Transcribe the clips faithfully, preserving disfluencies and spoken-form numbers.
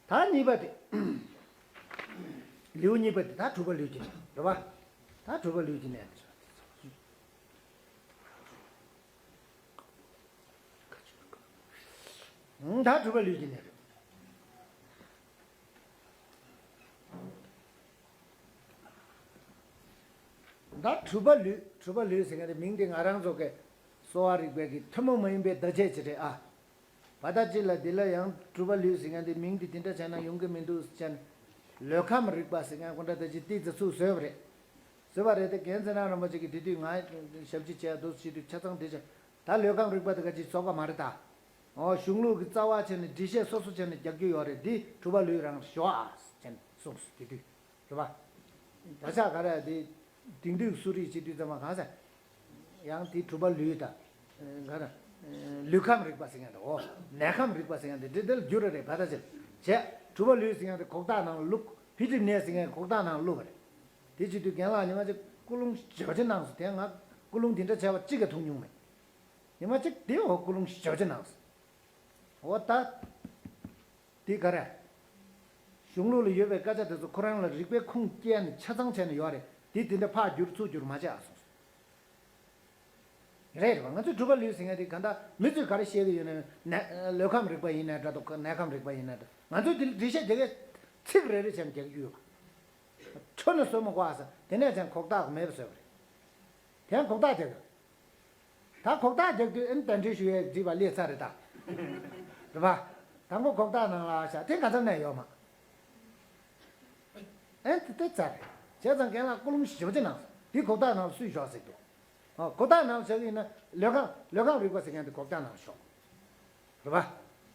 ད་གཉིས་པ་དེ། ལེའུ་གཉིས་པ་དེ་ད་དྲུག་པ་ལུས་ཀྱི་གནས་རེད་པ། ད་དྲུག་པ་ལུས་ཀྱི་གནས་རེད། ད་དྲུག་པ་ལུས་ཀྱི་གནས་རེད། ད་དྲུག་པ་ལུས། དྲུག་པ་ལུས་ཟེར་མཁན་དེ་མིང་དེ་ང་རང་ཚོ་གི་གསོ་བ་རིག་པའི་གི་ཐུན་མོང་མ་ཡིན་པའི་བརྡ་ཆད་ཅིག་རེད་ཨ། བར་ཐག་ཅིག་ལ་འདི་ལ་ཡང་དྲུག་པ་ལུས་ཟེར་མཁན་དེ་མིང་དེ་དེ་འདྲ་བྱས་ན་ཡོང་གི་མི་འདུག་ཟེར་ནས། ལུས་ཁམས་རིག་པ་ཟེར་མཁན་ཁོ་འདྲ་ད་ཅིག་ཏིག་ཙི་ཚུགས་བཟོས་པ་རེད། བཟོས་པ་རེད་དེ། རྒན་ཚེ་རིང་རིན་པོ་ཆེ་གིས་དེ་དུས་ང་ཞབས་ཕྱི་བྱས་འདུག་ཟེར་དུས་ཆ་ཚང་དེ་བྱས། ད་ལུས་ཁམས་རིག་པ་དེ་ག་ཅིག་བཙོག་པ་མ་རེད་ད། ཨོ་གཞུང་ལུགས་ཀྱི་རྩ་བ་བྱས་ནས་འགྲེལ་བཤད་སོ་སོ་བྱས་ནས་རྒྱག་རྒྱུ་ཡོད་རེད། འདི་དྲུག་པ་ལུས་རང་ཞོག་ཨ་ཟེར་ནས་གསུངས་སོང་དེ་དུས། རེད་པ། ད་ཆ་ག་རེ་དེ། དེང་དུས་གསོ་རིག་བྱེད་དུས་ཙམ་པ་གང་ཟེར། ཡང་དེ་དྲུག་པ་ལུས་དང་། ག་རེ། ལུས་ཁམས་རིག་པ་ཟེར་མཁན་དང་། འོ། ནད་ཁམས་རིག་པ་ཟེར་མཁན་དེ་འདྲ་དེ་ལ་འགྱུར་རེ་རེ་བར་ཐག་ཆད། བྱས། དྲུག་པ་ལུས་ཟེར་མཁན་དེ་གོག་ཐག་ནང་ལ་བླུགས། ཕི་ཏི་ནད་ཟེར་མཁན་གོག་ཐག་ནང་ལ་བླུགས་པ་རེད། དེ་བྱེད་དུས་རྒན་ལགས་ཉི་མ་གཅིག་ཀུན་སློང་ཞེ་པོ་ཅིག་གནང་སོང་། དེ་ང་ཀུན་སློང་དེ་འདྲ་བྱས་པ་གཅིག་ཀྱང་མཐོང་མྱོང་མེད། ཉི་མ་གཅིག་དེ་འོ་ཀུན་སློང་ཞེ་པོ་ཅིག་གནང་སོང་། འོ་ད། དེ་ག་རེ། གཞུང་ལུགས་ལ་ཡོད་པའི་སྐད་ཆ་དེ་ཚོ་ཁོ་རང་ལ་རིག་པའི་ཁུངས་སྐྱེལ་ནས་ཆ་ཚང་བྱས་ནས་ཡོད་རེད། དེ་དེ་འདྲ་ཕར་བསྒྱུར་ཚུར་བསྒྱུར་མ་བྱེད་ཨ་གསུངས་སོང་། རེད་རེད་པ། ང་ཚོས་དྲུག་པ་ལུས་ཟེར་མཁན་དེ་ག་འདྲ་མི་ཚོས་ག་རེ་བཤད་ཀྱི་ཡོད་ན། ནད། ལུས་ཁམས་རིག་པ་ཡིན་ན་འདྲ་འདུག་ནད་ཁམས་རིག་པ་ཡིན་ན་འདྲ། ང་ཚོས་དེ་འགྲེལ་བཤད་རྒྱག་གི། ཚིག་རེ་རེ་བྱས་ནས་རྒྱག་རྒྱུ་ཡོད་པ། ཁྱོན་ནས་བཟོ་མི་དགོས་ཨ་ཟེར། དེ་ནས་ཀྱང་གོག་ཐག་མེད་པ་བཟོས་པ་རེད། དེ་ཡང་གོག་ཐག་རྒྱག་དགོས། ད་གོག་ཐག་རྒྱག་དུས་ཨེ་ནི་གདན་འདྲེན་ཞུ་ཡས་བྲིས་པ་སླེབས་ཚར་རེད་ད། རེད་པ། དང་པོ་གོག་ཐག་ནང་ལ་བཞག་དེ་ག་ཚོད་ནས་ཡོད་མ། ཨེ་དེ་དེ་ཚར་རེད། བྱས་ཙང་རྒན་ལགས་ཀུན་སློང་ཞེ་པོ་ཅིག་གནང་སོང་། འདི་གོག་ཐག་ནང་ལ་སུས་བཞག་ཟེར་འདུག་ཨོ་གོག་ཐག་ནང་ལ་བཞག་གི་ཡིན་ན་ལུས་ཁམས། ལུས་ཁམས་རིག་པ་ཟེར་མཁན་དེ་གོག་ཐག་ནང་ལ་བཞག་རེད་པ།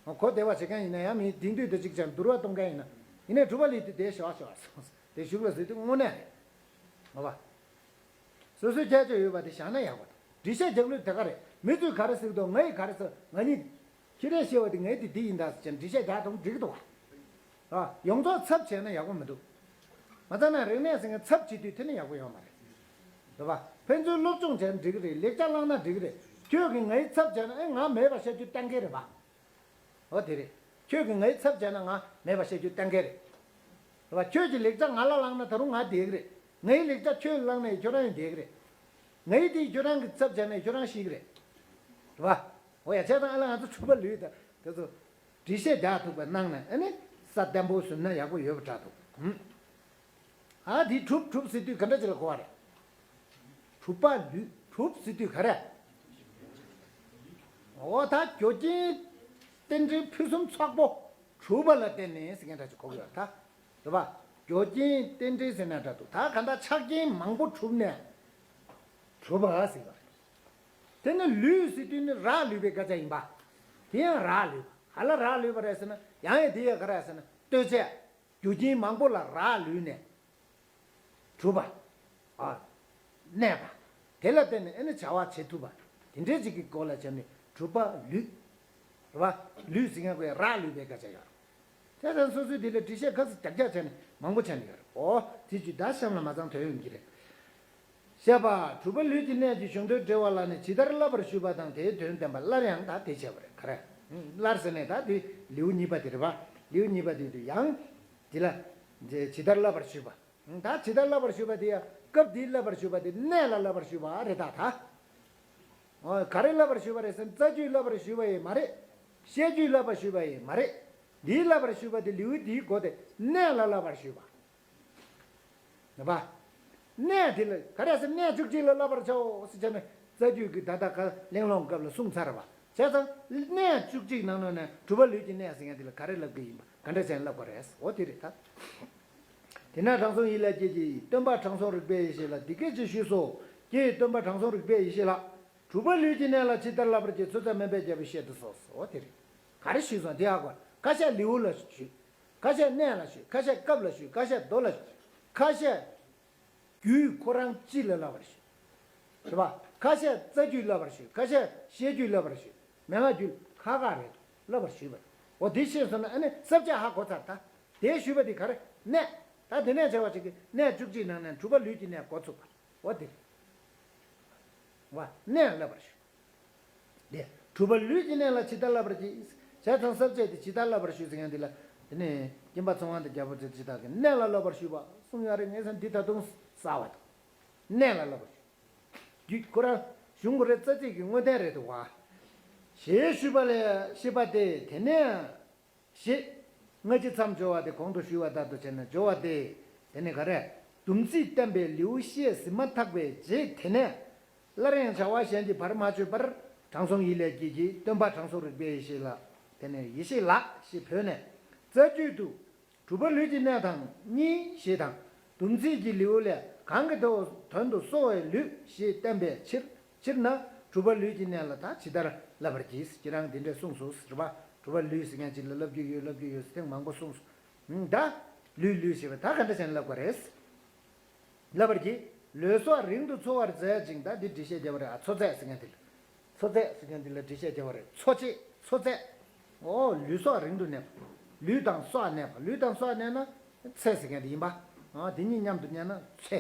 ཨོ་གོ་བདེ་བ་བྱེད་མཁན་ཡིན་ན་ཡང་མི་དེང་དུས་དེ་གཅིག་ཅར་འདུལ་བ་གཏོང་མཁན་ཡིན་ན། ཡིན་ནའི་དྲུག་པ་ལུས་དེ་དེ་བཞག་བཞག་སོང་། དེ་གཞུག་ལ་ཟེར་དུས་དངོས་གནས་རེད། ཨོ་པ། སོ་སོའི་ཁྱད་ཆོས་ཡོད་པ་དེ་བཞག་ན་ཡག་པ་དང་། འགྲེལ་བཤད་རྒྱག་ལུགས་དེ་ག་རེད། མི་ཚོས་ག་རེ་ཟེར་གི་འདུག་ང་ཡིས་ག་རེ་ཟེར། ང་གཉིས། ཁྱེད་རས་བཤད་པ་དེ་ངའི་དེ་འདི་ཡིན་ད་ཟེར་ཅན་འགྲེལ་བཤད་རྒྱག་ཐུབ་འགྲིག་གི་འདུག་ཨ། ཡོངས་རྫོགས་ཚབ་བྱས་ན་ཡག་པོ་མི་འདུག་མ་ཚད་ན་རིག་གནས་ཟེར་མཁན་ཚབ་བྱེད་དུས་དེ་ནི་ཡག་པོ་ཡོད་མ་རེད། རེད་པ། ཕན་ཚུན་སློབ་སྦྱོང་བྱས་ན་འགྲིག་གི་རེད། ལེགས་ཆ་བླངས་ན་འགྲིག་གི་རེད། ཁྱོད་ཀྱིས་ངའི་ཚབ་བྱས་ན་ཨེ་ང་མེད་པ་བཤད་རྒྱུ་གཏན་འཁེལ་རེད་པ། འོ་དེ་རེད། ཁྱོད་ཀྱིས་ངའི་ཚབ་བྱས་ན་ང་མེད་པ་བཤད་རྒྱུ་གཏན་འཁེལ་རེད། རེད་པ། ཁྱོད་ཀྱི་ལེགས་ཆ་ང་ལ་བླངས་ན་ད་རུང་ང་བསྡད་ཀྱི་རེད། ངའི་ལེགས་ཆ་ཁྱོད་ལ་བླངས་ན་ཡང་ཁྱོད་རང་ཡང་བསྡད་ཀྱི་རེད། ངའི་དེ་ཁྱོད་རང་གི་ཚབ་བྱས་ན་ཡང་ཁྱོད་རང་ཤེས་ཀྱི་རེད། རེད་པ། འོ་ཡ། བྱས་ཙང་ཨ་ལ་ང་ཚོ་དྲུག་པ་ལུས་དང་དེ་ཚོ་འགྲེལ་བཤད་རྒྱག་ཐུབ་པ་གནང་ན་ཨ་ནི་ས་བརྟན་པོ་བཟུང་ན་ཡག་པོ་ཡོད་པ་འདྲ་འདུག་ཨ་དེ་གྲུབ་གྲུབ་ཟེར་དུས་ག་འདྲ་ཅིག་ལ་གོ་བ་རེད། གྲུབ་པ་ལུས་གྲུབ་ཟེར་དུས་ག་རེ། འོ་ད་རྒྱུ་རྐྱེན་རྟེན་འབྲེལ་ཕུན་སུམ་ཚོགས་པོ་གྲུབ་པ་ལ་བརྟེན་ནས་ཟེར་མཁན་འདྲ་ཅིག་གོ་གི་ཡོད་རེད་ད། རེད་པ། རྒྱུ་རྐྱེན་རྟེན་འབྲེལ་ཟེར་ན་འདྲ་འདུག་ད་ག་འདྲ་ཆ་རྐྱེན་མང་པོ་གྲུབ་ནས་གྲུབ་པ་ཟེར་བ་རེད། དེ་ནི་ལུས་ཟེར་དུས་ནི་རག་ལུས་པའི་སྐད་ཆ་ཡིན་པ། དེ་ཡང་རག་ལུས་པ། ག་ལ་རག་ལུས་པ་རེད་ཟེར་ན། ཡང་ཡང་དེ་ཡང་ག་རེ་ཟེར་ན། ལྟོས་བཅས། རྒྱུ་རྐྱེན་མང་པོ་ལ་རག་ལུས་ནས་གྲུབ་པ། ཨ། གནས་པ། དེ་ལ་བརྟེན་ནས་ཨེ་ནི་བྱ་བ་བྱེད་ཐུབ་པ། དེ་འདྲའི་ཅིག་གི་སྐོར་ལ་བྱས་ནས་གྲུབ་པ་ལུས། རེད་པ། ལུས་ཟེར་མཁན་ཁོས་རག་ལུས་པའི་སྐད་ཆ་ཡོད་རེད། དེ་ཙང་སོ་སོའི་དེ་ལ་འགྲེལ་བཤད་ཁ་ཚིག་རྒྱག་རྒྱག་བྱས་ནས་མང་པོ་བྱས་ནས་ཡོད་རེད། འོ་དེ་ཅིག་ད་གཤམ་ལ་མ་ཚང་དོན་ཡོང་གི་རེད། བཤད་པ། གྲུབ་པ་ལུས་ཀྱི་གནས་ཀྱི་གཞུང་དོན་འགྲེལ་བ་ལ་ནི་ཇི་ལྟར་བསླབ་པར་ཞུས་པ་དང་དེའི་དོན་བསྟན་པ། སླར་ཡང་ད་དེ་བྱས་པ་རེད། ག་རེ། སླར་ཟེར་ནས་ད་དེ་ལེའུ་གཉིས་པ་དེ་རེད་པ། ལེའུ་གཉིས་པ་དེ་དུ་ཡང་། འདི་ལ། ཇི་ལྟར་བསླབ་པར་ཞུས་པ། ད་ཇི་ལྟར་བསླབ་པར་ཞུས་པ་དེ་ཡང་སྐབས་འདིའི་བསླབ་པར་ཞུས་པ་དེ་གནས་ལ་བསླབ་པར་ཞུས་པ་རེད་ད་ད། འོ་ག་རེ་བསླབ་པར་ཞུས་པ་རེད་ཟེར་ན་རྩ་རྒྱུད་བསླབ་པར་ཞུས་པ་ཡང་མ་རེད། བཤད་རྒྱུད་བསླབ་པར་ཞུས་པ་ཡང་མ་རེད། འདིའི་བསླབ་པར་ཞུས་པ་དེ་ལེའུ་འདིའི་མགོ་དེ་གནས་ལ་བསླབ་པར་ཞུས་པ། རེད་པ། གནས་དེ་ལ་ག་རེ་ཟེར། གནས་བཅུ་གཅིག་ལ་བསླབ་པར་བྱའོ་ཟེར་བྱས་ནས་རྩ་རྒྱུད་ཀྱི་ད་ལྟ་ག་གླེང་སློང་སྐབས་ལ་གསུངས་ཚར་བ། བྱས་ཙང་གནས་བཅུ་གཅིག་ནང་ནས་ནས་གྲུབ་པ་ལུས་ཀྱི་གནས་ཟེར་མཁན་དེ་ལ་ག་རེ་ལབ་ཀྱི་ཡིན་པ། ག་འདྲ་བྱས་ནས་ལབ་དགོས་རེད། འོ་དེ་རེད་ད། དེས་ན་དྲང་སྲོང་ཡིད་ལ་སྐྱེས་ཀྱི། སྟོན་པ་དྲང་སྲོང་རིག་པའི་ཡེ་ཤེས་ལ་འདི་སྐད་ཅེས་ཞུས་སོ། ཀྱེ་སྟོན་པ་དྲང་སྲོང་རིག་པའི་ཡེ་ཤེས་ལགས། གྲུབ་པ་ལུས་ཀྱི་གནས་ལ་ཇི་ལྟར་བསླབ་པར་བགྱི། ཚུལ་དང་མན་པའི་རྒྱལ་པོས་བཤད་དུ་གསོལ། འོ་དེ་རེད། ག་རེ་ཞུས་སོང་དེ་ཧ་གོ། ཁ་ཤས་ལེའུ་ལ་ཞུས། ཁ་ཤས་གནས་ལ་ཞུས། ཁ་ཤས་སྐབས་ལ་ཞུས། ཁ་ཤས་མདོ་ལ་ཞུས། ཁ་ཤས་རྒྱུད་ཁོ་རང་སྤྱི་ལ་བསླབ་པར་ཞུས། རེད་པ། ཁ་ཤས་རྩ་རྒྱུད་བསླབ་པར་ཞུས། ཁ་ཤས་བཤད་རྒྱུད་བསླབ་པར་ཞུས། མན་ངག་རྒྱུད་ཁག་ཁག་རེད། བསླབ་པར་ཞུས་པ་རེད། འོ་དེ་ཤེས་སོང་ན་ཨ་ནི་ས་བཅད་ཧ་གོ་ཚར་ད། དེ་ཞུས་པ་དེ་ག་རེ། གནས། ད་དེ་ནས་བྱ་བ་ཞིག་གི་གནས་བཅུ་གཅིག་ནང་ནས་གྲུབ་པ་ལུས་ཀྱི་གནས་འགོ་ཚུགས་པ། འོ་དེ་རེད། བ། གནས་བསླབ་པར་ཞུ། དེ། གྲུབ་པ་ལུས་ཀྱི་གནས་ལ་ཇི་ལྟར་བསླབ་པར་བགྱི། བྱས་ཙང་ས་བཅད་དེ་ཇི་ལྟར་བསླབ་པར་ཞུ་ཟེར་མཁན་དེ་ལ། དེ་ནས་སྦྱིན་པ་ཚེ་དབང་དང་རྒྱལ་པོ་ཚེ་ཇི་དག་གིས་གནས་ལ་བསླབ་པར་ཞུས་པ་གསུངས་ཡོད་རེད། ངས་བསམ་འདི་ད་དུང་གསལ་བ་དང་། གནས་ལ་བསླབ་པར་ཞུ། རྒྱུད་ཁོ་རང་གཞུང་ཁོ་རའི་རྩ་ཚིག་གི་དངོས་བསྟན་རེད་འདུག་བ། ཞེས་ཞུས་པ་ལས་ཞེས་པ་སྟེ། དེ་ནས་ཞེས་སྔ་ཕྱི་མཚམས་སྦྱོར་བ་དེ་གོང་དུ་ཞུས་པ་ལྟར་དུ་བྱས་ནས་སྦྱོར་བ་སྟེ། དེ་ནི་ག་རེ། སྡོམ་ཚིག་བསྟན་པའི་ལེའུ་བཤད་ཟིན་མ་ཐག་པའི་རྗེས་དེ་ནས། སླར་ཡང་བྱ་བ་གཞན་གྱིས་བར་མ་ཆོད་པར་དྲང་སྲོང་ཡིད་ལས་སྐྱེས་ཀྱིས་སྟོན་པ་དྲང་སྲོང་རིག་པའི་ཡེ་ཤེས་ལ། དེ་ནས་ཡེ་ཤེས་ལ་ཞེས་བོས་ནས། རྩ་རྒྱུད་དུ། གྲུབ་པ་ལུས་ཀྱི་གནས་དང་གཉིས་ཞེས་དང་། སྡོམ་ཚིག་གི་ལེའུ་ལས་གང་གི་དོན་དུ་གསོ་བའི་ལུས་ཞེས་བསྟན་པའི་ཕྱིར། ཕྱིར་ན་གྲུབ་པ་ལུས་ཀྱི་གནས་ལ་ད་ཇི་ལྟར་བསླབ་པར་བགྱི། ཁྱེད་རང་འདི་འདྲས་གསུངས་སོ་ཟེར་བ། གྲུབ་པ་ལུས་ཟེར་མཁན་ཅིག་ལ་བསླབ་རྒྱུ་ཡོད་བསླབ་རྒྱུ་ཡོད་ཟེར་ཐེངས་མང་པོ་གསུངས་སོ། ད་ལུས་ལུས་ཞེས་པ་ད་ག་འདྲ་བྱས་ནས་བསླབ་དགོས་རེད། ལབ་པར་གྱིས། ལུས་སྲོག་རིང་དུ་འཚོ་བར་མཛད་ཅིང་། ད་འདི་འགྲེལ་བཤད་རྒྱབ་པ་རེད། ཨ་འཚོ་ཚད་ཟེར་མཁན་འདི་ལ། འཚོ་ཚད་ཟེར་མཁན་འདི་ལ་འགྲེལ་བཤད་རྒྱབ་པ་རེད། འཚོ་བྱེད་འཚོ་ཚད། ཨོ་ལུས་སྲོག་རིང་དུ་གནས་པ། ལུས་དང་སྲོག་གནས་པ། ལུས་དང་སྲོག་གནས་ན་ཚེ་ཟེར་མཁན་འདི་ཡིན་པ། ཨ་དེ་གཉིས་མཉམ་དུ་གནས་ན་ཚེ།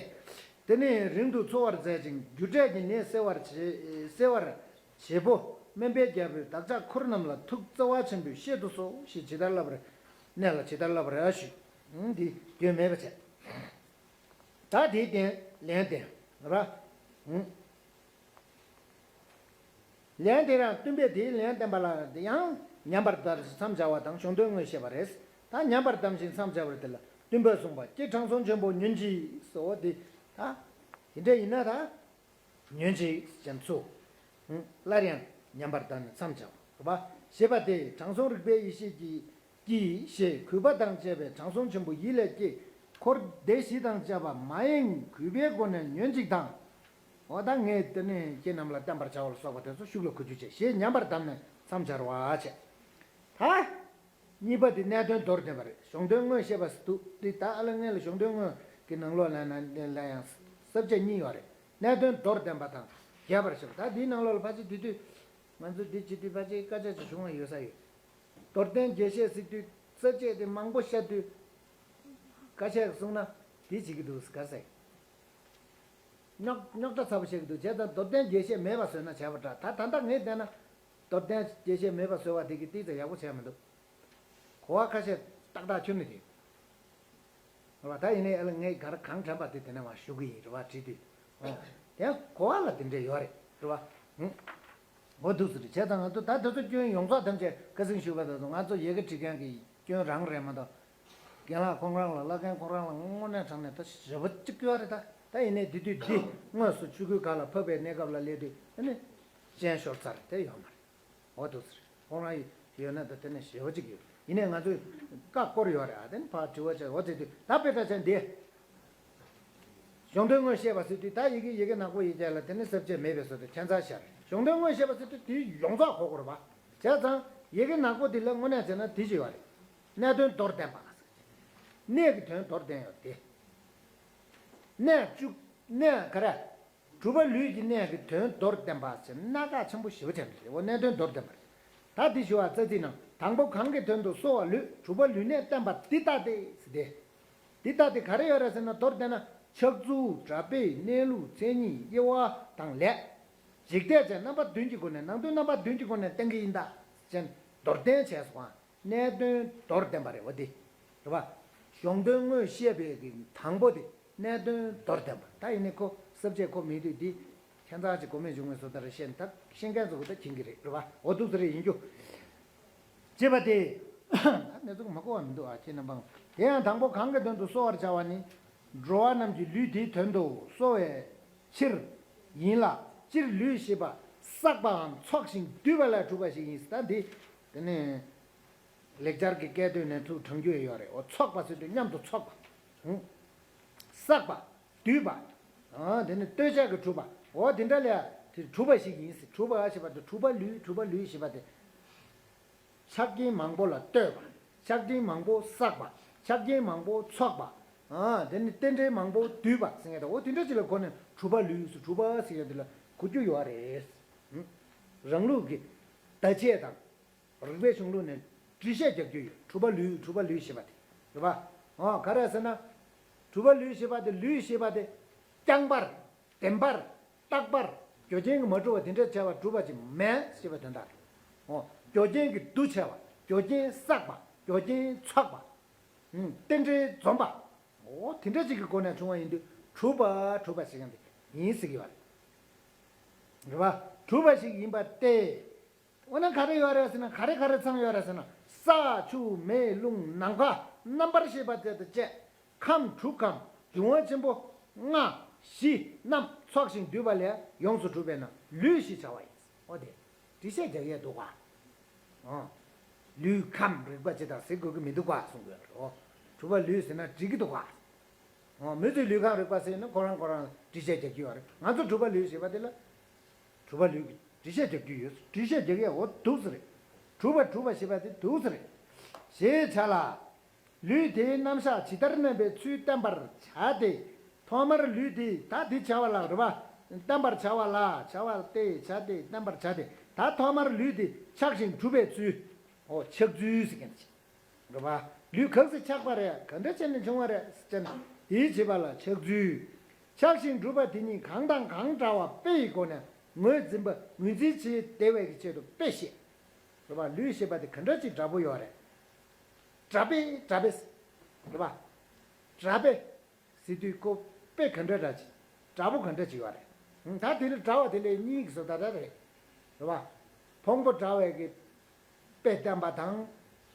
དེ་ནས་རིང་དུ་འཚོ་བར་མཛད་ཅིང་། རྒྱུ་འབྲས་ཀྱི་ནད་སེལ་བར་བྱེད་སེལ་བར་བྱེད་པོ། སྨན་པའི་རྒྱལ་པོས་བདག་ཅག་འཁོར་རྣམས་ལ་ཐུགས་བརྩེ་བ་ཆེན་པོས་བཤད་དུ་གསོལ་ཞེས་ཇི་ལྟར་བསླབ་པར། གནས་ལ་ཇི་ལྟར་བསླབ་པར་ཞུས། འདི་སྐྱོན་མེད་པ་བྱས། ད་དེའི་རྟེན་ལན་བསྟན་ར། ལན་དེ་རང་སྟོན་པས་དེའི་ལན་བསྟན་པ་ལ་ཡང་ཉམས་པར་གདའ་མཚམས་སྦྱར་བ་དང་གཞུང་དོན་དངོས་བཤད་པ་རེད། ད་ཉམས་པར་གདམས་ཤིང་མཚམས་སྦྱར་བ་དེ་ལ་སྟོན་པས་གསུངས་པ། ཀྱེ་དྲང་སྲོང་ཆེན་པོ་ཉོན་ཅིག་ཟེར་བ་དེ། ད་དེ་འདྲ་ཡིན་ན་ད། ཉོན་ཅིག་ཅན་ཚུ། སླར་ཡང་ཉམས་པར་གདའ་ནས་མཚམས་སྦྱར་བ། ཞེས་པ་སྟེ། དྲང་སྲོང་རིག་པའི་ཡེ་ཤེས་ཀྱིས་ཀྱིས་ཞེས་གུས་པ་དང་བཅས་པའི་དྲང་སྲོང་ཆེན་པོ་ཡིད་ལས་སྐྱེས། འཁོར་སྡེ་བཞི་དང་བཅས་པ་མ་ཡེངས་གུས་པའི་སྒོ་ནས་ཉོན་ཅིག་དང་། འོ་ད་ངས་དེ་ནས་ཁྱེད་རྣམས་ལ་བསྟན་པར་བྱ་བ་ལ་སོགས་པ་དེ་ཚོ་ཤུགས་ལ་གོ་རྒྱུ་བྱས་ཞེས་ཉམས་པར་གདམས་ནས་མཚམས་སྦྱར་བ་བྱས། ད། གཉིས་པ་དེ་གནད་དོན་མདོར་བསྟན་པ་རེད། གཞུང་དོན་དངོས་བཤད་པ་ཟེར་འདུག་འདི་ད་ཨ་ལ་ངས་ལ་གཞུང་དོན་དངོས་ཀྱི་ནང་ལོགས་ལ་ན་ལ་ཡང་ས་བཅད་གཉིས་ཡོད་རེད། གནད་དོན་མདོར་བསྟན་པ་དང་རྒྱས་པར་བཤད་པ། ད་འདིའི་ནང་ལོགས་ལ་ཕལ་ཆེར་དེ་དུས་ང་ཚོ་འདི་བྱེད་དུས་ཕལ་ཆེར་དཀའ་ཆ་ཅིག་བྱུང་བ་ཡོད་ས་ཡོད། མདོར་བསྟན་རྒྱས་བཤད་ཟེར་དུས་ས་བཅད་དེ་མང་པོ་བཤད་དུས་དཀའ་ཆ་གསུངས་ན་འདི་བྱེད་ཀྱི་འདུག་ག་ཟེར། རྙོག་རྙོག་དྲ་ཚ་པོ་བཤད་ཀྱི་འདུག་བྱས་ཙང་མདོར་བསྟན་རྒྱས་བཤད་མེད་པ་བཟོས་ན་བྱས་པ་འདྲ། ད་ད་ལྟ་ངས་བལྟས་ན་མདོར་བསྟན་རྒྱས་བཤད་མེད་པ་བཟོས་པ་དེ་གིས་ཏིག་ཙམ་ཡག་པོ་བྱས་མི་འདུག་གོ་བ་ཁ་ཤས་ཏག་ཏག་ཁྱོན་ནས་རེད། རེད་བ། ད་ཡིན་ནའི་ཨ་ལ་ངས་ག་རེ་གང་དྲན་པ་དེ་དེ་ནས་མར་ཞུ་གི་ཡིན། རེད་བ། བྲིས་དུས། ཨོ། དེ་ཡང་གོ་བ་ལ་དེ་འདྲས་ཡོད་རེད། རེད་བ། ཧུམ། འོ་འདུག་ཟེར་རེད། བྱས་ཙང་ང་ཚོ་ད་དེ་ཚོ་སྐྱོན་ཡོངས་རྫོགས་ཐམས་ཅད་ཁ་སང་ཞུས་པ་དང་། ང་ཚོ་ཡི་གེ་འབྲི་མཁན་གྱི་སྐྱོན་རང་རེད་མ་གཏོགས། རྒན་ལགས་ཁོང་རང་ལ་བླ་རྒན་ཁོང་རང་ལ་དངོས་གནས་དྲང་གནས་ད་ཞེ་པོ་ཅིག་ཡོད་རེད། ད་ད་ཡིན་ནའི་དེ་དུས་འདི་དངོས་སུ་ཆོས་སྐུའི་གར་ལ་ཕབ་པའི་གནས་སྐབས་ལ་སླེབས་དུས་ཨ་ནི་སྤྱན་ཤོར་ཚར་དེ་ཡོད་མ་རེད། འོ་འདུག་ཟེར། ཁོང་རང་ཡོད་ན་ད་དེ་ནས་ཞེ་པོ་ཅིག་ཡོད། ཡིན་ནའི་ང་ཚོས་བཀའ་བསྐོར་ཡོད་རེད། ཨ་དེ་ནི་ཕར་དྲི་བ་བྱས། འོ་དེ་དུས་ད་དཔེ་ད་ཆ་འདི་གཞུང་དོན་དངོས་བཤད་པ་ཟེར་དུས་ད་ཡི་གེ་ཡི་གེ་ནག་པོ་ཡི་གེ་ལ་དེ་ནི་ས་བཅད་མེད་པའི་བཟོ་དེ་ཁྱད་མཚར་ཤར། གཞུང་དོན་དངོས་བཤད་པ་ཟེར་དུས་དེ་ཡོངས་རྫོགས་གོ་དགོས་རེད་པ། བྱས་ཙང་ཡི་གེ་ནག་པོ་འདི་ལ་དངོས་གནས་བྱས་ན་དེ་ཅིག་ཡོད་རེད། གནད་དོན་མདོར་བསྟན་པ། གནད་ཀྱི་དོན་མདོར་བསྟན་ཡོད་དེ། གནད་བཅུ། གནད་ག་རེ། གྲུབ་པ་ལུས་ཀྱི་གནད་ཀྱི་དོན་མདོར་བསྟན་པ་ཟེར་གནད་འགག་ཆེན་པོ་ཞེ་པོ་ཅིག་རེད། འོ་གནད་དོན་མདོར་བསྟན་པ་རེད། ད་འདི་ཞུ་བ་རྩ་ཚིག་ནང་དང་པོ་གང་གི་དོན་དུ་གསོ་བ་ལུས། གྲུབ་པ་ལུས་གནད་བསྟན་པ་འདི་ལྟ་སྟེ་ཟེར་ཏེ། འདི་ལྟ་སྟེ་ག་རེ་ཡོད་རེད་ཟེར་ན། མདོར་བསྟན་ན་ཕྱག་མཛུབ། གྲྭ་པའི་གནས་ལུགས། མཚན་ཉིད། དབྱེ་བ་དང་ལས། འཇིག་ལྟས་བཅས་རྣམ་པ་བདུན་གྱི་སྒོ་ནས། ནང་དོན་རྣམ་པ་བདུན་གྱི་སྒོ་ནས་བསྟན་གྱི་ཡིན་ད་ཅེས་མདོར་བསྟན་བྱས་སོང་ཨ། གནད་དོན་མདོར་བསྟན་པ་རེད་བ་འདི། རེད་བ། གཞུང་དོན་དངོས་བཤད་པའི་གི་དང་པོ་དེ་གནད་དོན་མདོར་བསྟན་པ། ད་ཡིན་ནའི་ཁོ་ས་བཅད་ཁོ་མེད་དུས་འདི་ཁྱད་མཚར་ཅིག་གོ་མེད་བྱུང་བའི་བཟོ་ལྟར་བཤད་ན། ད་ཤེས་མཁན་ཚོ་གི་ད་མཁྱེན་གི་རེད། རེད་བ། འོ་འདུག་ཟེར་རེད་ཡིན་རྒྱུ། ཅེས་པ་སྟེ། ད་གནས་ཚུལ་མ་གོ་བ་མི་འདུག་ཨ་ཁྱེད་རྣམ་པ། དེ་ཡང་དང་པོ་གང་གི་དོན་དུ་གསོ་བར་བྱ་བ་ནི། འགྲོ་བ་རྣམས་ཀྱི་ལུས་དེའི་དོན་དུ་གསོ་བའི་ཕྱིར་ཡིན་ལ། སྤྱིར་ལུས་ཞེས་པ་བསགས་པའམ་ཚོགས་ཤིང་འདུས་པ་ལས་གྲུབ་པ་ཞིག་ཡིན། ད་འདི་དེ་ནས་ལེགས་སྦྱར་གྱི་སྐད་དོད་ནས་ཚུར་དྲངས་རྒྱུ་ཡོད་རེད། འོ་ཚོགས་པ་ཟེར་དུས་མཉམ་དུ་ཚོགས་པ། ཧུང་། བསགས་པ། འདུས་པ། ཨ་དེ་ནི་ལྟོས་བཅས་ཀྱིས་གྲུབ་པ། འོ་དེ་འདྲ་ལས་དེ་གྲུབ་པ་ཞིག་ཡིན་ཟེར། གྲུབ་པ་ཞེས་པ་དེ་གྲུབ་པ་ལུས། གྲུབ་པ་ལུས་ཞེས་པ་དེ། ཆགས་རྐྱེན་མང་པོ་ལ་ལྟོས་པ། ཆགས་རྐྱེན་མང་པོ་བསགས་པ། ཆགས་རྐྱེན་མང་པོ་ཚོགས་པ། ཨ་དེ་ནི་རྟེན་འབྲེལ་མང་པོ་བསྡུས་པ་ཟེར་མཁན་དེ། འོ་དེ་འདྲ་ཅིག་ལ་གོ་ནས་གྲུབ་པ་ལུས་ཟེར། གྲུབ་པ་ཟེར་མཁན་དེ་ལ་གོ་རྒྱུ་ཡོད་རེད། རང་ལུགས་ཀྱི་བརྡ་ཆད་དང་། རིགས་པའི་གཞུང་ལུགས་ནས་འགྲེལ་བཤད་རྒྱག་རྒྱུ་ཡོད། གྲུབ་པ་ལུས། གྲུབ་པ་ལུས་ཞེས་པ་དེ། རེད་པ། ཨོ་ག་རེ་ཟེར་ན། གྲུབ་པ་ལུས་ཞེས་པ་དེ། ལུས་ཞེས་པ་དེ་རྐྱང་པར། བདེན་པར། རྟག་པར། རྒྱུ་རྐྱེན་གྱིས་མ་གྲུབ་པ་དེ་འདྲ་བྱས་པ་གྲུབ་པ་ཅིག་མེད་ཞེས་པའི་དོན་དག་རེད། ཨོ་རྒྱུ་རྐྱེན་གྱིས་འདུ་བྱས་པ། རྒྱུ་རྐྱེན་བསགས་པ། རྒྱུ་རྐྱེན་ཚོགས་པ། ཨུམ། རྟེན་འབྲེལ་འཛོམས་པ། འོ་དེ་འདྲ་ཅིག་གི་སྒོ་ནས་བྱུང་བ་ཡིན་དུས་གྲུབ་པ་གྲུབ་པ་ཞིག་ཡང་དེ་ཡིན་ཟེར་གྱི་ཡོད་རེད། རེད་པ། གྲུབ་པ་ཞིག་ཡིན་པ་སྟེ། འོ་ན་ག་རེ་ཡོད་རེད་ཟེར་ན། ག་རེ་ག་རེ་ཚང་ཡོད་རེད་ཟེར་ན། ས་ཆུ་མེ་རླུང་ནམ་མཁའ་རྣམ་པར་ཤེས་པ་དེ་དང་བཅས། ཁམས་དྲུག་གམ་འབྱུང་བ་ཆེན་པོ་ལྔ་བཞི་རྣམས་ཚོགས་ཤིང་འདུས་པ་ལས་ཡོངས་སུ་གྲུབ་པས་ན་ལུས་ཞེས་བྱ་བ་ཡིན། འོ་དེ་འགྲེལ་བཤད་རྒྱག་ཡས་འདུག་ག། ཨོ། ལུས་ཁམས་རིག་པ་ཅི་དང་ཟེར་དགོས་ཀྱི་མི་འདུག་ག་གསུང་གི་ཡོད་རེད། ཨོ། གྲུབ་པ་ལུས་ཟེར་ན་འགྲིག་གི་འདུག་ག། ཨོ། མི་ཚོས་ལུས་ཁམས་རིག་པ་ཟེར་ན་ཁོ་རང་ཁོ་རང་འགྲེལ་བཤད་རྒྱག་གི་ཡོད་རེད། ང་ཚོ་གྲུབ་པ་ལུས་ཞེས་པ་དེ་ལ། གྲུབ་པ་ལུས་ཀྱི་འགྲེལ་བཤད་རྒྱག་རྒྱུ་ཡོད། འགྲེལ་བཤད་རྒྱག་ཡས་འོ་འདུག་ཟེར་རེད། གྲུབ་པ་གྲུབ་པ་ཞེས་པ་དེ་འདུག་ཟེར་རེད། ཞེས་བྱ་ལ། ལུས་དེའི་རྣམ་གཞག་ཇི་ལྟར་གནས་པའི་ཚུལ་བསྟན་པར་བྱ་སྟེ། ཐོག་མར་ལུས་དེ་ད་དེ་བྱ་བ་ལ་རེད་པ། བསྟན་པར་བྱ་བ་ལ་བྱ་བ་སྟེ་བྱ་སྟེ་བསྟན་པར་བྱ་སྟེ། ད་ཐོག་མར་ལུས་དེ་ཆགས་ཤིང་གྲུབ་པའི་ཚུལ། འོ་ཆགས་ཚུལ་ཟེར་མཁན་ཅིག་རེད་པ། ལུས་གང་ཟེར་ཆགས་པ་རེད། གང་འདྲ་བྱས་ནས་བྱུང་བ་རེད་ཟེར་ན། དེའི་བྱེད་པ་ལ་ཆགས་ཚུལ། ཆགས་ཤིང་གྲུབ་པ་དེ་ཉིད་གང་དང་གང་འདྲ་བ་དཔེ་ཡི་སྒོ་ནས་ངོས་འཛིན་པ་ངོས་འཛིན་བྱེད་བདེ་བའི་གི་ཆེད་དུ་དཔེ་བཤད། རེད་པ། ལུས་ཞེས་པ་དེ་ག་འདྲ་ཅིག་འདྲ་པོ་ཡོད་རེད། འདྲ་པོ་འདྲ་པོ། རེད་པ། འདྲ་པོ་ཟེར་དུས་ཁོ་དཔེ་ག་འདྲ་འདྲ་ཅིག་འདྲ་པོ་ག་འདྲ་ཅིག་ཡོད་རེད། ད་དེ་ལ་འདྲ་བ་དེ་ལས་གཉིས་ཀྱི་བཟོ་ལྟ་འདྲ་རེད། རེད་པ། ཕུང་པོ་འདྲ་བའི་གི་དཔེ་བསྟན་པ་དང་།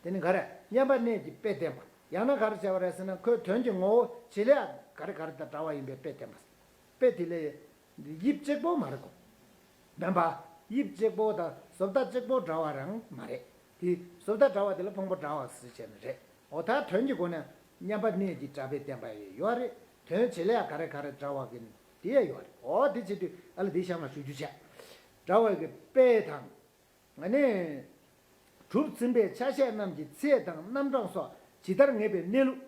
དེ་ནི་ག་རེ་མཉམ་པ་གནས་ཀྱི་དཔེ་བསྟན་པ། ཡང་ན་ག་རེ་བྱ་བ་རེད་ཟེར་ན། ཁོའི་དོན་གྱི་ངོ་བོ་བྱེད་ལས་ག་རེ་ག་རེ་དང་འདྲ་བ་ཡིན་པའི་དཔེ་བསྟན་པ། དཔེ་དེ་ལས། དབྱིབས་གཅིག་པོ་མ་རེད་གོ། མེན་པ། དབྱིབས་གཅིག་པོ་དང་བཟོ་ལྟ་གཅིག་པོ་འདྲ་བ་རང་མ་རེད། དེ་བཟོ་ལྟ་འདྲ་བ་དེ་ལ་ཕུང་པོ་འདྲ་བ་ཟེར་བྱས་ནས་རེད། འོ་ད་དོན་གྱི་སྒོ་ནས་མཉམ་པ་གནས་ཀྱི་འདྲ་པོའི་བསྟན་པ་ཡོད་རེད། དོན་བྱེད་ལས་ག་རེ་ག་རེ་འདྲ་བ་གི་དེ་ཡང་ཡོད་རེད། འོ་དེ་བྱེད་དུས་ཨ་ལ་དེ་གཤམ་ལ་ཞུ་རྒྱུ་བྱས། འདྲ་བ་གི་དཔེ་དང་། ཨ་ནི། གྲུབ་ཟིན་པའི་ཆ་ཤས་རྣམས་ཀྱི་ཚད་དང་རྣམ་གྲངས་སོགས་ཇི་ལྟར་ངེས་པའི་གནས་ལུགས།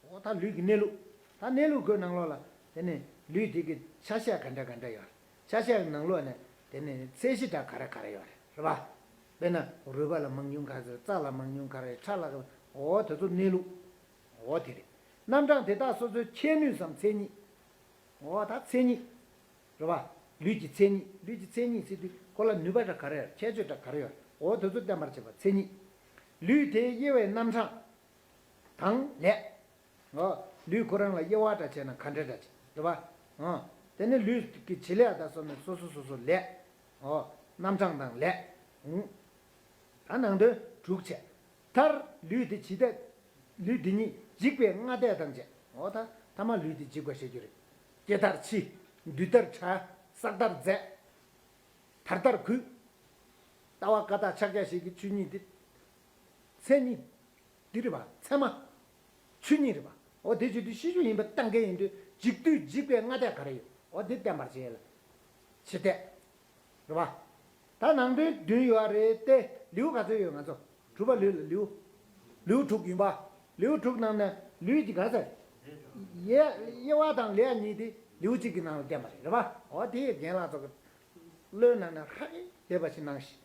འོ་ད་ལུས་ཀྱི་གནས་ལུགས། ད་གནས་ལུགས་ཁོའི་ནང་ལོགས་ལ་དེ་ནི་ལུས་དེ་གི་ཆ་ཤས་ག་འདྲ་ག་འདྲ་ཡོད། ཆ་ཤས་ཀྱི་ནང་ལོགས་ནས་དེ་ནི་ཚད་གཞི་འདྲ་ག་རེ་ག་རེ་ཡོད་རེད། རེད་པ། དཔེར་ན་རུས་པ་ལ་མང་ཉུང་ག་ཚོད། རྩ་ལ་མང་ཉུང་ག་རེ། ཁྲག་ལ་ག། འོ་དེ་ཚོ་གནས་ལུགས། འོ་དེ་རེད། རྣམ་གྲངས་དེ་དག་སོ་སོའི་ཁྱད་ནུས་སམ་མཚན་ཉིད། འོ་ད་མཚན་ཉིད། རེད་པ། ལུས་ཀྱི་མཚན་ཉིད། ལུས་ཀྱི་མཚན་ཉིད་ཟེར་དུས་ཁོ་ལ་ནུས་པ་འདྲ་ག་རེ་ཡོད། ཁྱད་ཆོས་འདྲ་ག་རེ་ཡོད། འོ་དེ་ཚོ་བསྟན་པར་བྱེད་པ་མཚན་ཉིད། ལུས་དེའི་དབྱེ་བའི་རྣམ་གྲངས་དང་ལས། འོ། ལུས་ཁོ་རང་ལ་དབྱེ་བ་འདྲ་བྱས་ན་ག་འདྲ་འདྲ་ཅིག་རེད་པ། འོ། དེ་ནི་ལུས་ཀྱི་བྱེད་ལས་དང་སོགས་ནི་སོ་སོ་སོ་སོ་ལས། འོ། རྣམ་གྲངས་དང་ལས། འོ། ད་ནང་དོན་དྲུག་བྱས། མཐར་ལུས་དེ་ཇི་ལྟ། ལུས་འདི་ཉིད་འཇིག་པའི་སྔ་ལྟས་དང་བཅས། འོ་ད་ཐ་མ་ལུས་འདི་འཇིག་པ་ཞེས་བརྗོད་རེད། སྐྱེ་མཐར་འཆི། འདུས་མཐར་གྲགས། བསགས་མཐར་རྫས། དར་མཐར་རྒུད། ལྟ་བ་ཀ་དག་ཕྱག་རྒྱ་བཞི་གི་ཆོས་ཉིད་འདི། མཚན་ཉིད་འདི་རེད་པ། ཚད་མ། ཆོས་ཉིད་རེད་པ། འོ་དེ་བརྗོད་དུས་ཤེས་རྒྱུ་ཡིན་པ་གཏན་འཁེལ་ཡིན་དུས་འཇིག་དུས་འཇིག་པའི་སྔ་ལྟས་ག་རེ་ཡོད། འོ་དེ་བསྟན་པར་བྱེད་ལ། ཕྱི་ལྟས། རེད་པ། ད་ནང་དོན་བདུན་ཡོད་རེད་དེ། ལེའུ་ག་ཚོད་ཡོད་ང་ཚོ། གྲུབ་པ་ལུས་ལ་ལེའུ། ལེའུ་དྲུག་ཡིན་པ། ལེའུ་དྲུག་ནང་ནས་ལུས་ཀྱི་ག་ཚོད། དབྱེ་དབྱེ་བ་དང་ལས་གཉིས་དེ་ལེའུ་གཅིག་གི་ནང་ལ་བསྟན་པ་རེད། རེད་པ། འོ་དེ་རྒན་ལགས་ཚོ་གི་བློའི་ནང་ནས་ཧ་གི་བསྡད་པ་ཞིག་གནང་ཞིག་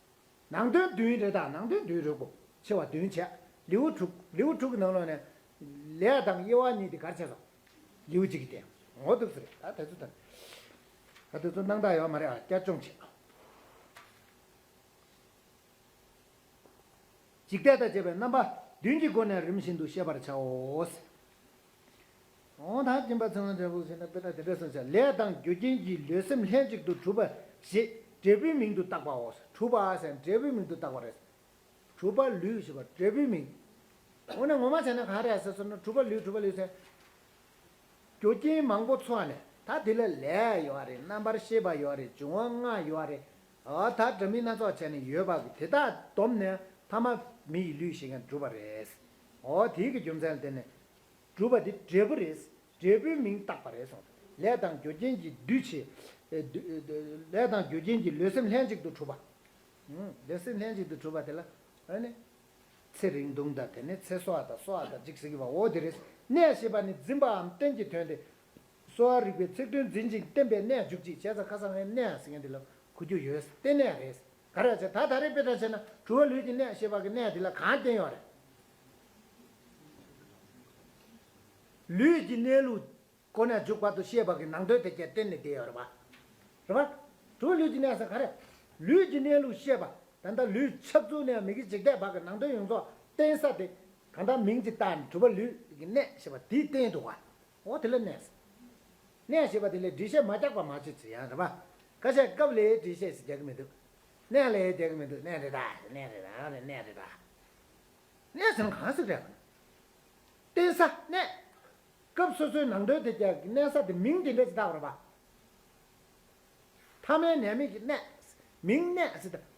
ནང་དོན་བདུན་རེད། ད་ནང་དོན་བདུན་རེད་གོ། ཆེ་བ་བདུན་བྱས། ལེའུ་དྲུག་ལེའུ་དྲུག་གི་ནང་ལོགས་ནས་ལས་དང་དབྱེ་བ་གཉིས་དེ་ག་རེ་བྱས་སོང་། ལེའུ་གཅིག་གི་སྟེང་། འོ་འདུག་ཟེར། ད་དེ་ཚོ་དང་། ད་དེ་ཚོ་སྣང་དག་ཡོད་མ་རེད་ཨ། བསྐྱར་སྦྱོང་བྱེད། འཇིག་ལྟས་དང་བཅས་པའི་རྣམ་པ་བདུན་གྱི་སྒོ་ནས་རིམ་བཞིན་དུ་ཤེས་པར་བྱའོ། འོ་ད་སྦྱིན་པ་ཚེ་དབང་འབྲས་བུ་ཟེར་ན་དཔེར་ན་དེ་འདྲ་སོང་ཙང་། ལས་དང་རྒྱུ་རྐྱེན་གྱིས་ལུས་སེམས་ལྷན་ཅིག་ཏུ་གྲུབ་པ་ཞེས་འབྲས་བུའི་མིང་དུ་བཏགས་པའོ། གྲུབ་པ་ཟེར་འབྲས་བུའི་མིང་དུ་བཏགས་པ་རེད། གྲུབ་པ་ལུས་ཞེས་པ་འབྲས་བུའི་མིང་། འོ་ན་ངོ་མ་བྱས་ན་ག་རེ་ཟེར་སོང་ན། གྲུབ་པ་ལུས་གྲུབ་པ་ལུས་ཟེར། རྒྱུ་རྐྱེན་མང་པོ་ཚོགས་ནས་ད་དེ་ལ་ལས་ཡོད་རེད། རྣམ་པར་ཤེས་པ་ཡོད་རེད། འབྱུང་བ་ལྔ་ཡོད་རེད། འོ་ད་འདྲ་མིན་སྣ་ཚོགས་བྱས་ནས་ཡོད་པ་གི་དེ་དག་བསྡོམས་ནས་ཐ་མ་མི་ཡི་ལུས་ཞེས་མཁན་གྲུབ་པ་རེད། འོ་དེའི་གི་རྒྱུ་མཚན་ལ་བརྟེན་ནས་གྲུབ་པ་དེ་འབྲས་བུ་རེད། འབྲས་བུའི་མིང་བཏགས་པ་རེད་གསུངས། ལས་དང་རྒྱུ་རྐྱེན་གྱིས་འདུས་བྱས། ཨེ་འདུ་ཨེ་ལས་དང་རྒྱུ་རྐྱེན་གྱིས་ལུས་སེམས་ལྷན་ཅིག་ཏུ་གྲུབ་པ། ཨུམ། ལུས་སེམས་ལྷན་ཅིག་ཏུ་གྲུབ་པ་དེ་ལ་ཨ་ནི། ཚེ་རིང་ཐུང་དང་དེ་ནས་ཚེ་གསོ་བ་དང་གསོ་བ་དང་འཇིག་ཟེར་གྱི་བ། འོ་དེ་རེད། གནས་ཞེས་པ་ནི་འཛིན་པའམ་རྟེན་གྱི་དོན་ཏེ། གསོ་བ་རིག་པའི་ཚིག་དོན་འཛིན་ཅིང་བརྟེན་པའི་གནས་འཇུག་ཅིང་བྱས་ཙང་ཁ་སང་ངས་གནས་ཟེར་མཁན་དེ་ལ་གོ་རྒྱུ་ཡོད། རྟེན་གནས་རེད། ག་རེ་བྱས། ད་ད་རེས་དཔེ་ལྟར་བྱས་ན་གྲུབ་པ་ལུས་ཀྱི་གནས་ཞེས་པ་གི་གནས་དེ་ལ་གང་བརྟེན་ཡོད་རེད། ལུས་ཀྱི་གནས་ལུགས་ཀུན་ནས་འཇུག་བར་དུ་ཤེས་པ་གི་ནང་དོན་དེ་གས་བརྟེན་ནས་བསྡད་ཡོད་རེད་པ། རེད་པ། གྲུབ་པ་ལུས་ཀྱི་གནས་ཟེར་ག་རེ། ལུས་ཀྱི་གནས་ལུགས་ཤེས་པ། ད་ལྟ་ལུས་ཆགས་ཚུལ་ནས་མི་དགེ་འཇིག་ལྟས་བར་གྱི་ནང་དོན་ཡོངས་རྫོགས་བརྟེན་ས་དེ། གང་ལྟར་མིང་ཅིག་བཏགས་ནས་གྲུབ་པ་ལུས་ཀྱི་གནས་ཞེས་པ་དེའི་རྟེན་དུ་བ། འོ་དེ་ལ་གནས། གནས་ཞེས་པ་དེ་ལ་འགྲེལ་བཤད་མ་རྒྱག་པ་མ་བྱེད་ཅེས་ཡང་རེད་པ། ཁ་ཤས་སྐབས་ལ་འགྲེལ་བཤད་ཞིག་རྒྱག་གི་མི་འདུག་གནས་ལ་རྒྱག་གི་མི་འདུག་གནས་རེད་ད། གནས་རེད་ད། གནས་རེད་ད། གནས་ཟེར་ན་གང་ཟེར་རེད། བརྟེན་ས་གནས། སྐབས་སོ་སོའི་ནང་དོན་དེ་རྒྱག་གི་གནས་ས་དེ་མིང་དེ་འདྲ་ཞིག་བཏགས་པ་རེད་པ། ཐ་མའི་ནས་མིང་གི་གནས། མིང་གནས་ཟེར་ད།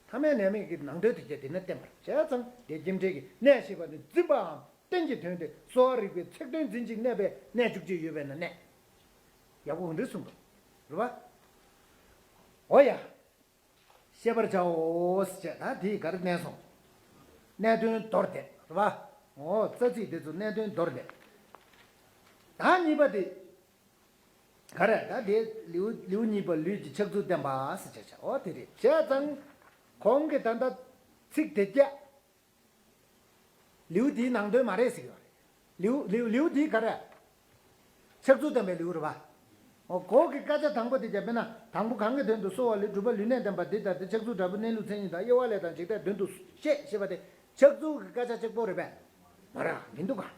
ཐ་མའི་ནས་མིང་གི་ནང་དོན་དེ་རྒྱག་དེ་ནས་བསྟན་པར་བྱས་ཙང་དེ་རྒྱུ་འབྲས་ཀྱི་གནས་ཞེས་པ་ནི་འཛིན་པའམ་རྟེན་གྱི་དོན་ཏེ་གསོ་བ་རིག་པའི་ཚིག་དོན་འཛིན་ཅིང་གནས་པའི་གནས་བཅུ་གཅིག་ཡོད་པས་ན་གནས། ཡག་པོ་འདི་གསུངས་འདུག་རེད་པ། འོ་ཡ། ཤེས་པར་བྱའོ་ཞེས་ད་དེའི་གར་གནས་སོང་། གནས་དོན་མདོར་བསྟན་རེད་པ། འོ་རྩ་ཚིག་དེ་ཚོ་གནས་དོན་མདོར་བསྟན། ད་གཉིས་པ་དེ། ག་རེ་ད་དེ་ལེའུ་ལེའུ་གཉིས་པ་ལུས་ཀྱི་ཕྱག་མཛུབ་བསྟན་པ་ཟེར་བྱས་བྱ། འོ་དེ་རེད་བྱས་ཙང་། གོང་གི་ད་ལྟ་ཚིག་དེ་རྒྱ། ལེའུ་དེའི་ནང་དོན་མ་རེད་ཟེར་གྱི་ཡོད་རེད། ལེའུ་ལེའུ་ལེའུ་དེའི་ག་རེ། ཕྱག་མཛུབ་བསྟན་པའི་ལེའུ་རེད་པ། འོ་གོང་གི་སྐད་ཆ་དང་པོ་དེ་རྒྱ་དཔེར་ན་དང་པོ་གང་གི་དོན་དུ་གསོ་བ་ལུས་གྲུབ་པ་ལུས་གནས་བསྟན་པ་འདི་ལྟར་ཏེ་ཕྱག་མཛུབ་འདྲ་པོ་གནས་ལུགས་མཚན་ཉིད་དང་དབྱེ་བ་ལས་དང་འཇིག་ལྟའི་དོན་དུ་ཞེས་ཞེས་པ་དེ་ཕྱག་མཛུབ་ཀྱི་སྐད་ཆ་གཅིག་པོ་རེད་པས། མ་རེད་མི་འདུག་ག་བྱས་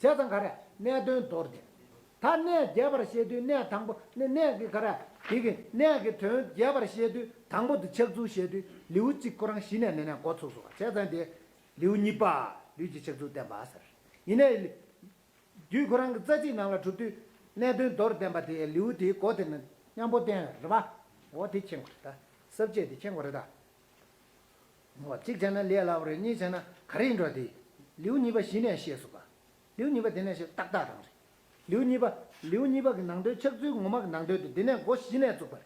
ཙང་ག་རེ་གནས་དོན་མདོར་བསྟན། ད་གནས་རྒྱས་པར་བཤད་དུས་གནས་དང་པོ་གནས་གནས་ཀྱི་ག་རེ་དེ་གི་གནས་ཀྱི་དོན་རྒྱས་པར་བཤད་དུས་དང་པོ་དེ་ཕྱག་མཛུབ་བཤད་དུས་ལེའུ་གཅིག་ཁོ་རང་གཞི་ནས་ནས་ནས་འགོ་ཚུགས་སོང་བ་བྱས་ཙང་དེ་ལེའུ་གཉིས་པ་ལུས་ཀྱི་ཕྱག་མཛུབ་བསྟན་པ་ཟེར། ཡིན་ནའི་རྒྱུད་ཁོ་རང་གི་རྩ་ཚིག་ནང་ལ་གྲུབ་དུས་གནས་དོན་མདོར་བསྟན་པ་དེ་ལེའུ་དེའི་འགོ་དེ་ནས་མཉམ་པོ་བསྟན་རེད་པ། འོ་དེ་མཁྱེན་དགོས་རེད་ད། ས་བཅད་དེ་མཁྱེན་དགོས་རེད་ད། འོ་གཅིག་བྱས་ན་ལས་སླ་པོ་རེད། གཉིས་བྱས་ན་ག་རེ་ཡིན་འགྲོ་དེ། ལེའུ་གཉིས་པ་གཞི་ནས་ཤེས་སོང་པ། ལེའུ་གཉིས་པ་དེ་ནས་ཤེས་ཏག་ཏག་རང་རེད། ལེའུ་གཉིས་པ་ལེའུ་གཉིས་པ་གི་ནང་དོན་ཕྱག་མཛུབ་ངོ་མ་གི་ནང་དོན་དེ་འདི་ནས་འགོ་གཞི་ནས་བཙུགས་པ་རེད།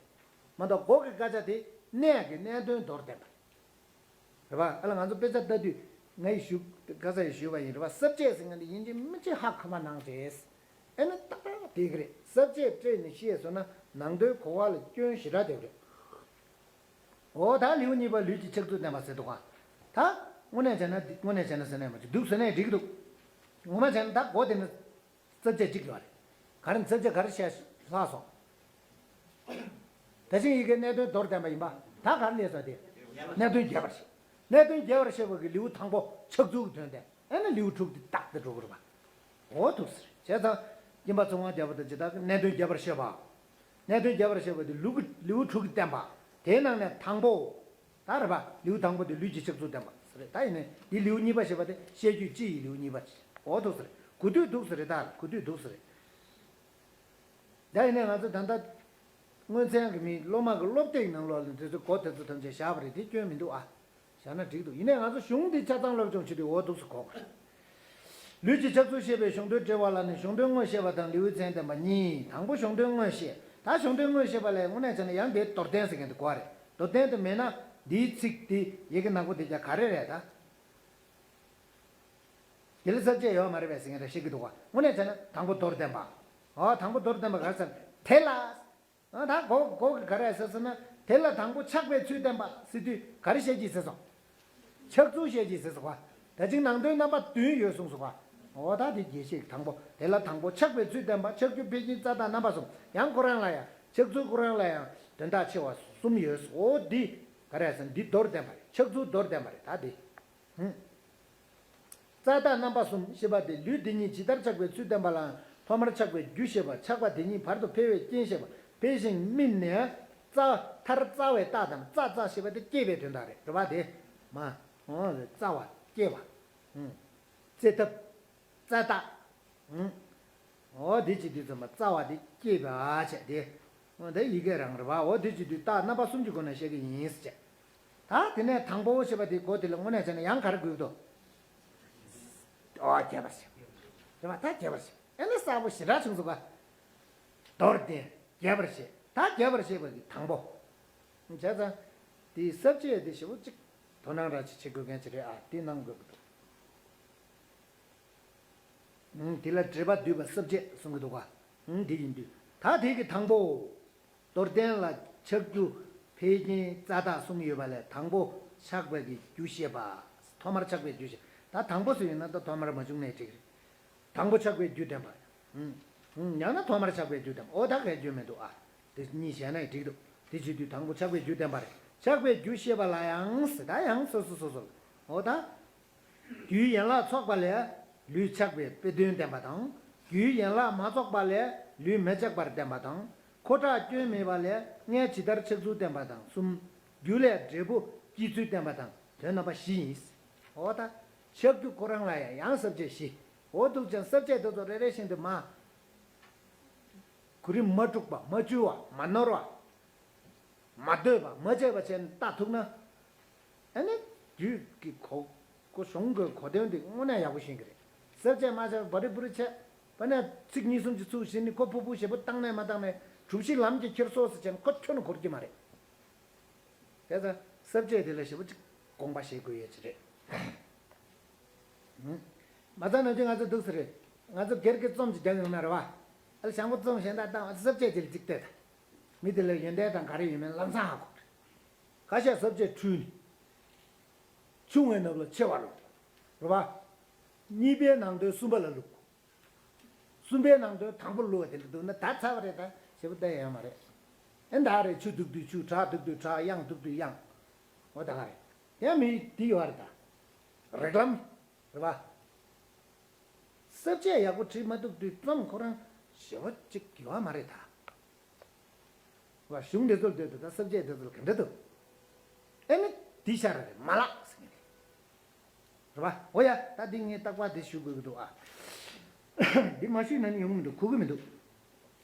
མ་གཏོགས་འགོ་གི་སྐད་ཆ་དེ་གནས་ཀྱི་གནས་དོན་མདོར་བསྟན་པ་རེད། རེད་པ། ཨ་ལ་ང་ཚོ་དཔེ་ཆ་ལྟ་དུས་ངའི་ཞུ་ཁ་ས་ཡི་ཞུས་པ་ཡིན་རེད་པ། ས་བཅད་ཟེར་མཁན་དེ་ཡིན་གཅིག་མིན་གཅིག་ཧ་གོ་མ་གནང་རེད། ཨེ་ན་ཏག་ཏག་དེ་གི་རེད། ས་བཅད་སྤྲད་ནས་ཤེས་སོང་ན་ནང་དོན་གོ་བ་ལ་སྐྱོན་ཞེ་དྲག་འདུག་རེད། འོ་ད་ལེའུ་གཉིས་པ་ལུས་ཀྱི་ཕྱག་མཛུབ་བསྟན་པ་ཟེར་འདུག་ག་ད་དངོས་གནས་བྱས་ན་འདི་དངོས་གནས་བྱས་ན་ཟེར་ནས་མ་བྱེད་འདུག་ཟེར་ནས་འགྲིག་གི་འདུག་ངོ་མ་བྱས་ན་ད་གོ་དེ་ནི་ས་བཅད་གཅིག་ཡོད་རེད། ག་རེ་ས་བཅད་ག་རེ་བཤད་ལྷག་སོང་། ད་ཕྱིན་ཡི་གེ་གནད་དོན་མདོར་བསྟན་པ་ཡིན་པ། ད་ག་རེ་ལས་ས་དེ། གནད་དོན་རྒྱས་པར་བཤད། གནད་དོན་རྒྱས་པར་བཤད་པ་གི་ལེའུ་དང་པོ་ཕྱག་མཛུབ་ཀྱི་དོན་དེ། ཨེ་ན་ལེའུ་དྲུག་དེ་ཏག་ཏག་འགྲོ་གི་རེད་པ། འོ་འདུག་ཟེར། བྱས་ཙང་། སྐྱེམ་པ་ཚེ་དབང་རྒྱལ་པོ་དང་ཇི་ལྟར་གནད་དོན་རྒྱས་པར་བཤད་པ། གནད་དོན་རྒྱས་པར་བཤད་པ་དེ་ལུ་གུ་ལེའུ་དྲུག་གིས་བསྟན་པ། དེའི་ནང་ནས་དང་པོ། ད་རེད་པ། ལེའུ་དང་པོ་དེ་ལུས་ཀྱི་ཕྱག་མཛུབ་བསྟན་པ་ཟེར་རེད། ད་ཡིན་ནའི་འདི་ལེའུ་གཉིས་པ་ཞེས་པ་དེ་བཤད་རྒྱུད་སྤྱི་ཡི་ལེའུ་གཉིས་པ་རེད། འོ་འདུག་ཟེར། གོ་དུས་འདུག་ཟེར་རེད། ད་གོ་དུས་འདུག་ཟེར་རེད། ད་ཡིན་ནའི་ང་ཚོ་ད་ལྟ་སྔོན་ཚན་གྱི་མི་སློབ་མ་གི་སློབ་དེབ་ནང་ལོགས་ལ་འདི་ཚོ་གོ་དེ་ཚོ་ཐམས་ཅད་བཞག་པ་རེད། དེ་སྐྱོན་མི་འདུག་ཨ། བཞག་ན་འགྲིག་འདུག་ཡིན་ནའི་ང་ཚོ་གཞུང་འདི་ཆ་ཚང་སློབ་སྦྱོང་བྱེད་དུས་འོ་འདུག་སེ་གོ་དགོས་རེད། ལུས་ཀྱི་ཕྱག་མཛུབ་བཤད་པའི་གཞུང་དོན་འགྲེལ་བ་ལ་ནི་གཞུང་དོན་དངོས་བཤད་པ་དང་ལེའུའི་མཚན་བསྟན་པ་གཉིས། དང་པོ་གཞུང་དོན་དངོས་བཤད། ད་གཞུང་དོན་དངོས་བཤད་པ་ལས་དངོས་གནས་བྱས་ན་ཡང་དེའི་མདོར་བསྟན་ཟེར་མཁན་དེ་གོ་བ་རེད། མདོར་བསྟན་དེ་མེད་ན་འདིའི་ཚིག་འདི་ཡི་གེ་ནག་པོ་དེ་རྒྱ་ག་རེ་རེད་ད། དེ་ལ་ས་བཅད་ཡོད་མ་རེད་པས་ཟེར་མཁན་རེ་བཤད་ཀྱི་འདུག་ག་དངོས་གནས་བྱས་ན་དང་པོ་མདོར་བསྟན་པ། ཨོ་དང་པོ་མདོར་བསྟན་པ་ག་རེ་ཟེར། དེ་ལ། ཨ་ད་གོ་གོ་གི་ག་རེ་ཟེར་ཟེར་ན། དེ་ལ་དང་པོ་ཆགས་པའི་ཚུལ་བསྟན་པ་ཟེར་དུས་ག་རེ་བཤད་ཀྱི་ཟེར་སོང་། ཕྱག་མཛུབ་བཤད་ཀྱི་ཟེར་སོང་བ། ད་ཅིག་ནང་དོན་རྣམ་པ་བདུན་ཡོད་གསུངས་སོང་བ། ཨོ་ད་དེ་རྒྱས་བཤད་ཀྱི་དང་པོ་དེ་ལ་དང་པོ་ཆགས་པའི་ཚུལ་བསྟན་པ། ཕྱག་རྒྱུ་འཕེལ་འགྱིང་རྩ་བརྟག་རྣམ་པ་གསུམ། ཡང་ཁོ་རང་ལ་ཡང་ཕྱག་མཛུབ་ཁོ་རང་ལ་ཡང་དོན་དག་ཆེ་བ་གསུམ་ཡོད། ཨོ་འདི་ག་རེ་ཟེར་ན་འདི་མདོར་བསྟན་པ་རེད། ཕྱག་མཛུབ་མདོར་བསྟན་པ་རེད་ད་འདི། ཧུམ། རྩ་བརྟག་རྣམ་པ་གསུམ་ཞེས་པ་དེ་ལུས་འདི་ཉིད་ཇི་ལྟར་ཆགས་པའི་ཚུལ་བསྟན་པ་ལའང་ཐོག་མར་ཆགས་པའི་རྒྱུ་བཤད་པ། ཆགས་པ་དེ་ཉིད་བར་དུ་འཕེལ་བའི་རྐྱེན་བཤད་པ། འཕེལ་ཞིང་སྨིན་ནས་རྩ་མཐར་རྩ་བའི་རྟགས་དང་། རྩ་རྩ་ཞེས་པ་དེ་སྐྱེས་པའི་དོན་དག་རེད། རེད་པ་དེ། མ། འོ་རྩ་བ་སྐྱེས་པ། ཧུམ། རྩེ་ཐབས། རྩ་རྟགས། ཧུམ། འོ་དེ་བྱེད་དུས་ཙམ་པ་རྩ་བ་དེ་སྐྱེས་པ་བྱས་ཏེ། འོ་དེ་ཡི་གེ་རང་རེད་པ། འོ་དེ་བྱེད་དུས་རྟགས་རྣམ་པ་གསུམ་གྱི་སྒོ་ནས་བཤད་ཀྱི་ཡིན་ཟེར་བྱས། ད་དེ་ནས་དང་པོ་ཞེས་པ་དེ་གོ་དེ་ལ་དངོས་གནས་བྱས་ན་ཡང་ག་རེ་དགོས་འདུག་ཨོ་རྒྱས་པར་བཤད། རེད་པ། ད་རྒྱས་པར་བཤད། ཨེ་ན་གསལ་པོ་ཞེ་དྲག་བྱུང་སོང་ག་མདོར་བསྟན། རྒྱས་པར་བཤད། ད་རྒྱས་པར་བཤད་པ་གི་དང་པོ། བྱས་ཙང་། དེའི་ས་བཅད་དེ་ཞེ་པོ་གཅིག་དོ་སྣང་ར་ཅིག་བྱེད་དགོས་མཁན་ཅིག་རེད་ཨ། དེ་གནང་དགོས་ཀྱི་འདུག་ཨང་། དེ་ལ་འགྲེལ་པ་བསྡུས་པ་ས་བཅད་གསུང་གི་འདུག་ག་ཨང་། དེ་ཡིན་དུས་ད་དེ་གི་དང་པོ། མདོར་བསྟན་ལ་ཆགས་རྒྱུ་འཕེལ་རྐྱེན་རྩ་རྟགས་གསུམ་ཡོད་པ་ལས་དང་པོ་ཆགས་པའི་གི་རྒྱུ་བཤད་པ། ཐོག་མར་ཆགས་པའི་རྒྱུ་བཤད། ད་དང་པོ་སུ་ཡིན་ན་ད་ཐོག་མར་མ་བྱུང་ནའི་འགྲིག་རེད། དང་པོ་ཆགས་པའི་རྒྱུ་བསྟན་པ། ཨང་། ཡང་ན་ཐོག་མར་ཆགས་པའི་རྒྱུ་བསྟན་པ། ཨོ་ད་གའི་རྒྱུ་མི་འདུག་ཨ། དེ་གཉིས་བཤད་ན་འགྲིག་འདུག་དེ་བྱེད་དུས་དང་པོ་ཆགས་པའི་རྒྱུ་བསྟན་པ་རེད། ཆགས་པའི་རྒྱུ་བཤད་པ་ལ་ཡང་ཟེར། ད་ཡང་སོ་སོ་སོ་སོ་ལ། ཨོ་ད། རྒྱུའི་ཡན་ལག་ཚོགས་པ་ལས་ལུས་ཆགས་པའི་དཔེ་དོན་བསྟན་པ་དང་། རྒྱུའི་ཡན་ལག་མ་ཚོགས་པ་ལས་ལུས་མི་ཆགས་པར་བསྟན་པ་དང་། ཁོ་ཁྲག་སྐྱོན་མེད་པ་ལས་མངལ་ཇི་ལྟར་ཆགས་ཚུལ་བསྟན་པ་དང་གསུམ། རྒྱུ་ལས་འབྲས་བུ་སྐྱེ་ཚུལ་བསྟན་པ་དང་དོན་རྣམ་པ་བཞི་ཡིན། འོ་ད། ཆགས་རྒྱུ་ཁོ་རང་ལ་ཡང་ཡང་ས་བཅད་བཞི། འོ་འདུག་ཀྱང་ས་བཅད་དེ་ཚོ་རེ་རེ་བཞིན་དུ་མ། གོ་རིམ་མ་དཀྲུགས་པ་མ་བཅོས་པ་མ་ནོར་བ། མ་ལྟོས་པ་མ་བྱས་པ་བྱས་ནས་ལྟ་ཐུབ་ན། ཨ་ནི་རྒྱུད་ཀྱི་གོ་གོ་གཞུང་གི་གོ་དོན་དེ་དངོས་གནས་ཡག་པོ་ཤེས་ཀྱི་རེད། ས་བཅད་མ་བྱས་པ་རི་པུ་རི་བྱས་པ་ནས་ཚིག་གཉིས་གསུམ་གྱི་ཚུགས་བཞིན་ནི་ཁོ་ཕུ་ཕུ་ཞེ་པོ་བཏང་ནས་མ་བཏང་ནས་གྲུབ་གཞི་ལམ་གྱི་འཁྱེར་སོ་ཟེར་བྱས་ནས་ཁོ་ཁྱོན་ནས་གོ་རྒྱུ་མ་རེད། དེ་ཚོ་ས་བཅད་དེ་ལ་ཞེ་པོ་ཅིག་དགོངས་པ་བཞེས་དགོས་ཡོད་ཅི་རེད། མ་ཚད་ནམ་རྒྱུན་ང་ཚོ་འདུག་ཟེར་རེད། ང་ཚོ་སྒེར་གྱི་རྩོམ་ཅིག་རྒྱག་ཡོང་ན་རེད་བ། ཨ་ལ་ཞང་པོ་རྩོམ་གཞན་དག་བཏང་བ་ས་བཅད་དེ་ལ་ཅིག་ལྟོས་དང་། མི་དེ་ལ་ཡོན་ཏན་དང་ག་རེ་ཡོད་མེད་ལམ་སང་ཧ་གོ། ཁ་ཤས་ས་བཅད་འཁྲུལ་ནས། ཆུང་བའི་ནབ་ལ་ཆེ་བ་ལོ། རེད་བ། གཉིས་པའི་ནང་དོན་གསུམ་པ་ལ་བླུགས། གསུམ་པའི་ནང་དོན་དང་པོ་བླུགས་པ་དེ་འདྲ་འདུག་ན་ད་ཚར་བ་རེད་ད་ཞེ་པོ་བལྟ་ཡ་ཡོད་མ་རེད། ཨེ་ད་རེད་ཆུ་ལྡུག་དུས་ཆུ་བྲག་ལྡུག་དུས་བྲག་གཡང་ལྡུག་དུས་གཡང་། འོ་ད་ག་རེད། ཡང་མི་དེ་ཡོད་རེད་ད། རེག་ལམ། རེད་བ། ས་བཅད་ཡག་པོ་བྲིས་མ་ཐུབ་དུས་རྩོམ་ཁོ་རང་ཞེ་པོ་ཅིག་ཡོད་མ་རེད་ད། བ་གཞུང་འདི་ཚོར་འདོད་དུ་ད་ས་བཅད་འདི་ཚོར་ག་འདྲ་འདུག་ཨེ་ནི་འདི་ཤར་རེད་མ་ལགས་ཟེར་ནས། རེད་བ། འོ་ཡ་ད་འདི་ངས་རྟག་པར་འདི་ཞུ་དགོས་ཀྱི་འདུག་ཨ། འདི་མ་ཞུས་ན་ནི་ཡོང་མི་འདུག་གོ་གི་མི་འདུག་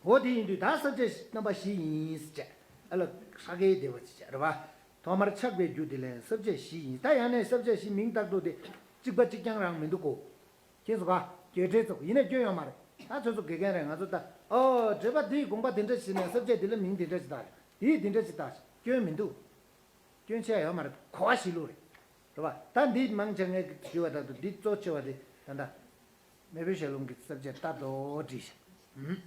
འོ་དེ་ཡིན་དུས་ད་ས་བཅད་རྣམ་པ་བཞི་ཡིན་ཟེར་བྱས་ཨ་ལ་ཧྲ་གེ་བདེ་བ་ཅི་བྱས་རེད་བ། ཐོག་མར་ཆགས་པའི་རྒྱུ་དེ་ལས་ས་བཅད་བཞི་ཡིན་ད་ཡང་ནས་ས་བཅད་བཞི་མིང་བཏགས་འདུག་དེ་གཅིག་པ་གཅིག་རྐྱང་རང་མི་འདུག་གོ། ཁྱེད་ཚོ་ག་གྱོད་འབྲེལ་ཚོགས་ཡིན་ན་སྐྱོན་ཡོད་མ་རེད། ད་ཁྱོད་ཚོ་དགེ་རྒན་རེད་ང་ཚོ་ད་ཨོ་འགྲེལ་པ་འདིའི་དགོངས་པ་འདི་འདྲ་ཞིག་ནས་ས་བཅད་འདི་ལ་མིང་འདི་འདྲ་ཞིག་བཏགས་རེད་འདིའི་འདི་འདྲ་ཞིག་བཏགས་ཤིག་སྐྱོན་མི་འདུག་སྐྱོན་ཆེ་ཡོད་མ་རེད་གོ་བ་ཞིག་ལུགས་རེད། རེད་བ། ད་འདི་མང་ཆེ་ངས་ཞུས་པ་ལྟར་དུ་འདི་གཙོ་ཆེ་བ་དེ་ད་ལྟ་མེས་པོའི་ཞལ་ལུང་གི་ས་བཅད་ལྟར་དུ་བྲིས་ཤིག་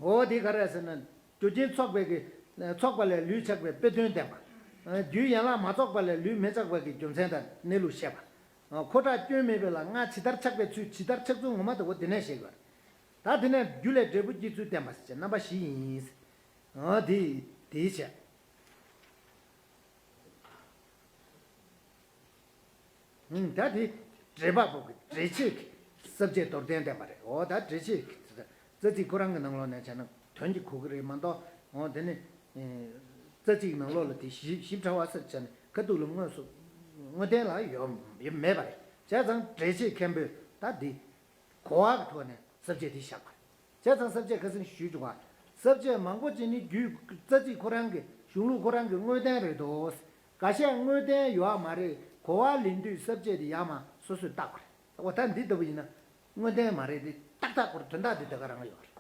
འོ་དེ་ག་རེ་ཟེར་ན། རྒྱུ་རྐྱེན་ཚོགས་པའི་གི། ཚོགས་པ་ལས་ལུས་ཆགས་པའི་དཔེ་དོན་བསྟན་པ། རྒྱུའི་ཡན་ལག་མ་ཚོགས་པ་ལས་ལུས་མི་ཆགས་པ་གི་རྒྱུ་མཚན་དང་གནས་ལུགས་བཤད་པ། ཁོ་ཁྲག་སྐྱོན་མེད་པའི་ལ་ང་ཇི་ལྟར་ཆགས་པའི་ཚུལ་ཇི་ལྟར་ཆགས་ཚུལ་ངོ་མ་དང་པོ་དེ་ནས་བཤད་དགོས། ད་དེ་ནས་རྒྱུ་ལས་འབྲས་བུ་སྐྱེ་ཚུལ་བསྟན་པ་ཟེར་བྱས་རྣམ་པ་བཞི་ཡིན། དེ་དེའི་བཤད། ད་དེ་འགྲེལ་པ་པོ་གི་འགྲེལ་བྱེད་ཀྱི་ས་བཅད་མདོར་བསྟན་བསྟན་པ་རེད། འོ་ད་འགྲེལ་བྱེད་ཀྱི་རྩ་ཚིག་ཁོ་རང་གི་ནང་ལོགས་ནས་བྱས་ན་དོན་གྱི་གོ་གི་རེད་མ་གཏོགས་འོ་དེ་ནི་རྩ་ཚིག་ནང་ལོགས་ལ་དེ་ཞིབ་ཞིབ་ཕྲ་བ་ཟེར་བྱས་ནས་ཁ་ཐུག་ལ་དངོས་སུ་དངོས་བསྟན་ལ་ཡོད་ཡོད་མེད་པ་རེད། བྱས་ཙང་འགྲེལ་བྱེད་མཁན་པོས་ད་འདི་གོ་བ་གི་ཐོག་ནས་ས་བཅད་འདི་བཞག་པ་རེད། བྱས་ཙང་ས་བཅད་ཁ་སང་ཞུས་བྱུང་བ། ས་བཅད་མང་པོ་ཅིག་ནི་རྒྱུད་རྩ་ཚིག་ཁོ་རང་གི་གཞུང་ལུགས་ཁོ་རང་གི་དངོས་བསྟན་རེད་དོ། འགའ་ཤས་དངོས་བསྟན་ཡོད་མ་རེད་གོ་བ་ལེན་དུས་ས་བཅད་དེ་ཡར་མར་སོ་སོས་བརྟག་དགོས་རེད། འོ་ད་འདི་ལྟ་བུ་ཡིན་ན་དངོས་བསྟན་མ་རེད་དེ་ཏག་ཏག་ཁོ་རང་དོན་དག་འདི་ད་ག་རང་ཡོད་རེད།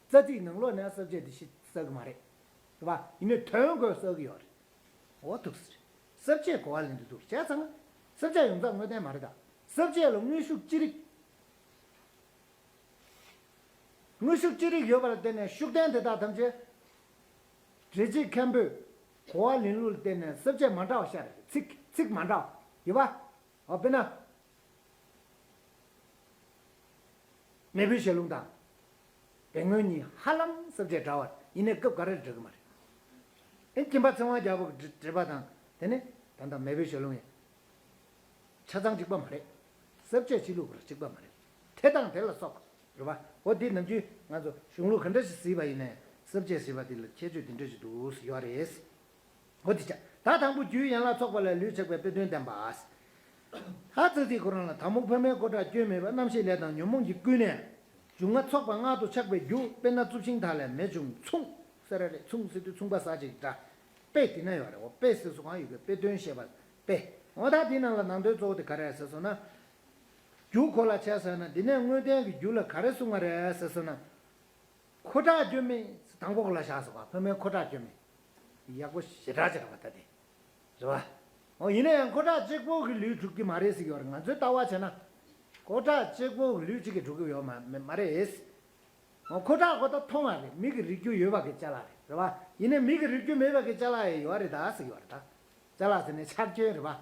རྩ་ཚིག་ནང་ལོགས་ནས་ས་བཅད་འདི་ཤི་ས་གི་མ་རེད། རེད་བ། ཡིན་ནའི་དོན་དགོས་ས་གི་ཡོད་རེད། འོ་ཐུགས་ཟེར། ས་བཅད་གོ་བ་ལེན་དུ་འདུག་བྱས་ཙང་། ས་བཅད་ཡོངས་རྫོགས་དངོས་བསྟན་མ་རེད་ད། ས་བཅད་ལ་དངོས་ཤུགས་ཅི་རིགས། དངོས་ཤུགས་ཅི་རིགས་ཡོད་པ་ལ་བརྟེན་ནས་ཤུགས་བསྟན་དེ་དག་ཐམས་ཅད། འགྲེལ་བྱེད་མཁན་པོས་གོ་བ་ལེན་ལུགས་ལ་བརྟེན་ནས་ས་བཅད་མ་འདྲ་བ་ཤར་རེད་ཚིག་ཚིག་མ་འདྲ་བ་ཡོད་པ། འོ་དཔེར་ན། མེས་པོའི་ཞལ་ལུང་དང་། དེ་སྔོན་གཉིས་ཧ་ལམ་ས་བཅད་འདྲ་བ་ཡིན་ནའི་སྐབས་འགའ་རེར་འདྲ་གི་མ་རེད། ཨེ་སྦྱིན་པ་ཚེ་དབང་རྒྱལ་པོ་གི་འགྲེལ་པ་དང་དེ་ནི་ད་ལྟ་མེས་པོའི་ཞལ་ལུང་ཡིན། ཆ་ཚང་གཅིག་པ་མ་རེད། ས་བཅད་ཕྱི་ལུགས་པར་གཅིག་པ་མ་རེད། དེ་དང་དེ་ལ་སོགས་རེད་བ། འོ་འདི་ནམ་རྒྱུན་ང་ཚོ་གཞུང་ལུགས་ག་འདྲ་ཞིག་གཟིགས་པ་ཡིན་ནའི་ས་བཅད་ཟེར་བ་འདི་ལ་ཁྱད་ཆོས་འདི་འདྲ་ཞིག་འདུག་ཟེར་ཡོད་རེད། འོ་དེ་ཆ། ད་དང་པོ་རྒྱུའི་ཡན་ལག་ཚོགས་པ་ལས་ལུས་ཆགས་པའི་དཔེ་དོན་བསྟན་པ། ད་རྩ་ཚིག་ཁོ་རང་ལ་དང་པོ་ཕ་མའི་ཁོ་ཁྲག་སྐྱོན་མེད་པ་རྣམ་ཤེས་ལས་དང་ཉོན་མོངས་ཀྱིས་བསྐུལ་ནས། འབྱུང་ལྔ་ཚོགས་པ་མངལ་དུ་ཆགས་པའི་རྒྱུ་དཔེར་ན་གཙུབ་ཤིང་དག་ལས་མེ་བྱུང་མཚུངས་ཟེར་ར་རེད། མཚུངས་ཟེར་དུས་མཚུངས་པ་ཟེར་ཅིག་འདྲ། དཔེ་དེ་ན་ཡོད་རེད། འོ་དཔེ་ཟེར་སུ་གང་ཡོད་པའི་དཔེ་དོན་བཤད་པ་དཔེ། འོ་ད་དེ་ནང་ལ་ནང་དོན་གཙོ་བོ་དེ་ག་རེ་རེད་ཟེར་སོང་ན། རྒྱུ་གོ་ལ་ཆ་བཞག་ན་འདི་ནས་དངོས་བསྟན་གྱི་རྒྱུ་ལ་ག་རེ་གསུངས་པ་རེད་ཟེར་སོང་ན། ཁོ་ཁྲག་སྐྱོན་མེད་དང་པོ་གོ་ལ་བཞག་སོང་བ་ཕ་མའི་ཁོ་ཁྲག་སྐྱོན་མེད། ཡག་པོ་ཞེ་དྲག་ཅིག་རེད་བ་ད་དེ། རེད་བ། འོ་ཡིན་ན་ཡང་ཁོ་ཁྲག་གཅིག་པོ་གི་ལུས་གྲུབ་ཀྱི་མ་རེད་ཟེར་གྱི་ཡོད་རེད། ང་ཚོའི་ལྟ་བ་བྱས་ན། ཁོ་ཁྲག་གཅིག་པོ་གི་ལུས་གཅིག་གིས་གྲུབ་ཀྱི་ཡོད་མ་མ་མ་རེད། འོ་ཁོ་ཁྲག་ཁོ་ད་མཐོང་བ་རེད། མིག་གིས་རིག་རྒྱུ་ཡོད་པ་གི་ཅ་ལག་རེད། རེད་བ། ཡིན་ནའི་མིག་གིས་རིག་རྒྱུ་མེད་པ་གི་ཅ་ལག་ཡང་ཡོད་རེད་ད་ཟེར་གྱི་ཡོད་རེད་ད། ཅ་ལག་ཟེར་ནས་ཆགས་སྐྱོན་རེད་བ།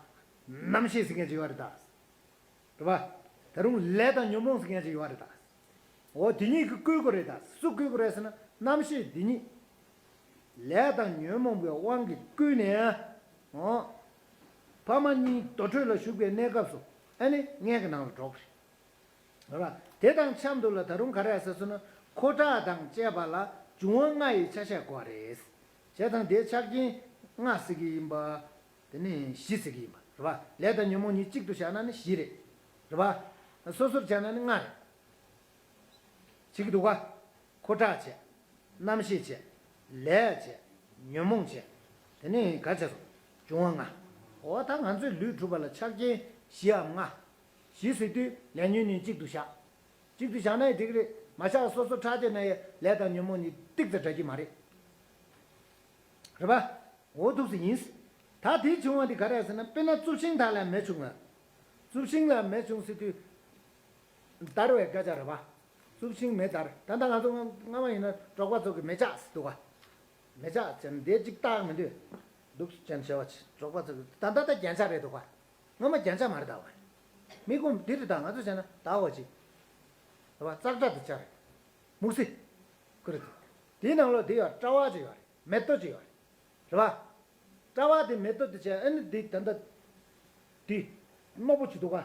རྣམ་ཤེས་ཟེར་མཁན་ཅིག་ཡོད་རེད་ད། རེད་བ། ད་རུང་ལས་དང་ཉོན་མོངས་ཟེར་མཁན་ཅིག་ཡོད་རེད་ད། འོ་དེ་གཉིས་ཀྱིས་བསྐུལ་དགོས་རེད་ད། སུ་བསྐུལ་དགོས་རེད་ཟེར་ན་རྣམ་ཤེས་འདི་གཉིས། ལས་དང་ཉོན་མོངས་པའི་དབང་གིས་བསྐུལ་ནས། འོ། ཕ་མ་གཉིས་དུར་ཁྲོད་ལ་བཞུགས་པའི་གནས་སྐབས་སུ་ཨ་ནི་མངལ་གྱི་ནང་ལ་འགྲོ་གི་རེད། རེད་པ། དེ་དང་འཆམ་དུ་ལ་ད་རུང་ག་རེ་ཟེར་སོང་ན། ཁོ་ཁྲག་དང་བཅས་པ་ལ་འབྱུང་བ་ལྔ་ཡི་ཆ་ཤས་དགོས་པ་རེད། བྱས་ཙང་དེའི་ཆ་རྐྱེན་ལྔ་ཟེར་གྱི་ཡིན་པ། དེ་ནི་བཞི་ཟེར་གྱི་ཡིན་པ་རེད་པ། ལས་དང་ཉོན་མོངས་གཉིས་གཅིག་ཏུ་བཞག་ན་ནི་བཞི་རེད། རེད་པ། སོ་སོར་བྱས་ན་ནི་ལྔ་རེད། བྱེད་ཀྱི་འདུག་ག་ཁོ་ཁྲག་བྱས། རྣམ་ཤེས་བྱས། ལས་བྱས། ཉོན་མོངས་བྱས། དེ་ནི་ག་བྱས་སོང་། འབྱུང་བ་ལྔ། འོ་ད་ང་ཚོས་ལུས་གྲུབ་པ་ལ་ཆ་རྐྱེན་བཞིའམ་ལྔ། བཞི་ཟེར་དུས་ལས་ཉོན་གཉིས་གཅིག་ཏུ་བཞག་གཅིག་ཏུ་བཞག་ན་ཡང་འགྲིག་གི་རེད། མ་བཞག་སོ་སོ་ཁྲག་བྱས་ན་ཡང་ལས་དང་ཉོན་མོངས་གཉིས་ཏིག་ཙམ་འདྲ་གི་མ་རེད། རེད་པ། འོ་འདུག་སེ་ཡིན། ད་དེའི་བྱུང་བ་འདི་ག་རེ་ཟེར་ན། དཔེར་ན་གཙུབ་ཤིང་དག་ལ་མེ་བྱུང་ན། གཙུབ་ཤིང་ལ་མེ་བྱུང་ཟེར་དུས། འདར་བའི་སྐད་ཆ་རེད་པ། གཙུབ་ཤིང་མེ་འདར། ད་ལྟ་ང་ཚོ་སྔ་སྔ་མ་ཡིན་ན་འབྲོག་པ་ཚོ་གི་མེ་ལྕགས་ཟེར་འདུག་ག་མེ་ལྕགས་ཅན་འདི་གཅིག་བཏགས་མི་འདུག་འདུག་སེ་ཅན་བྱ་བ་ཅིག་འབྲོག་པ་ཚོ་གི་ད་ལྟ་ད་རྒྱན་ཆ་རེད་འདུག་ག་སྔ་མ་རྒྱན་ཆ་མ་རེད་ད་བ། མི་ཁོམ་འདི་རེད་ད། ང་ཚོ་བྱས་ན་ད་བ་ཅིག་རེད་པ། ཙག་སྒྲ་དེ་ཆ་རེད། སྨུག་སི། ཁུ་རེད། དེའི་ནང་ལོགས་དེ་ཡང་སྐྲ་བ་ཅིག་ཡོད་རེད། མེ་ཏོག་ཅིག་ཡོད་རེད། རེད་པ། སྐྲ་བ་དེ་མེ་ཏོག་དེ་བྱས་ཨ་ནི་དེ་ད་ལྟ་དེ་རྣོ་པོ་ཅིག་འདུག་ག་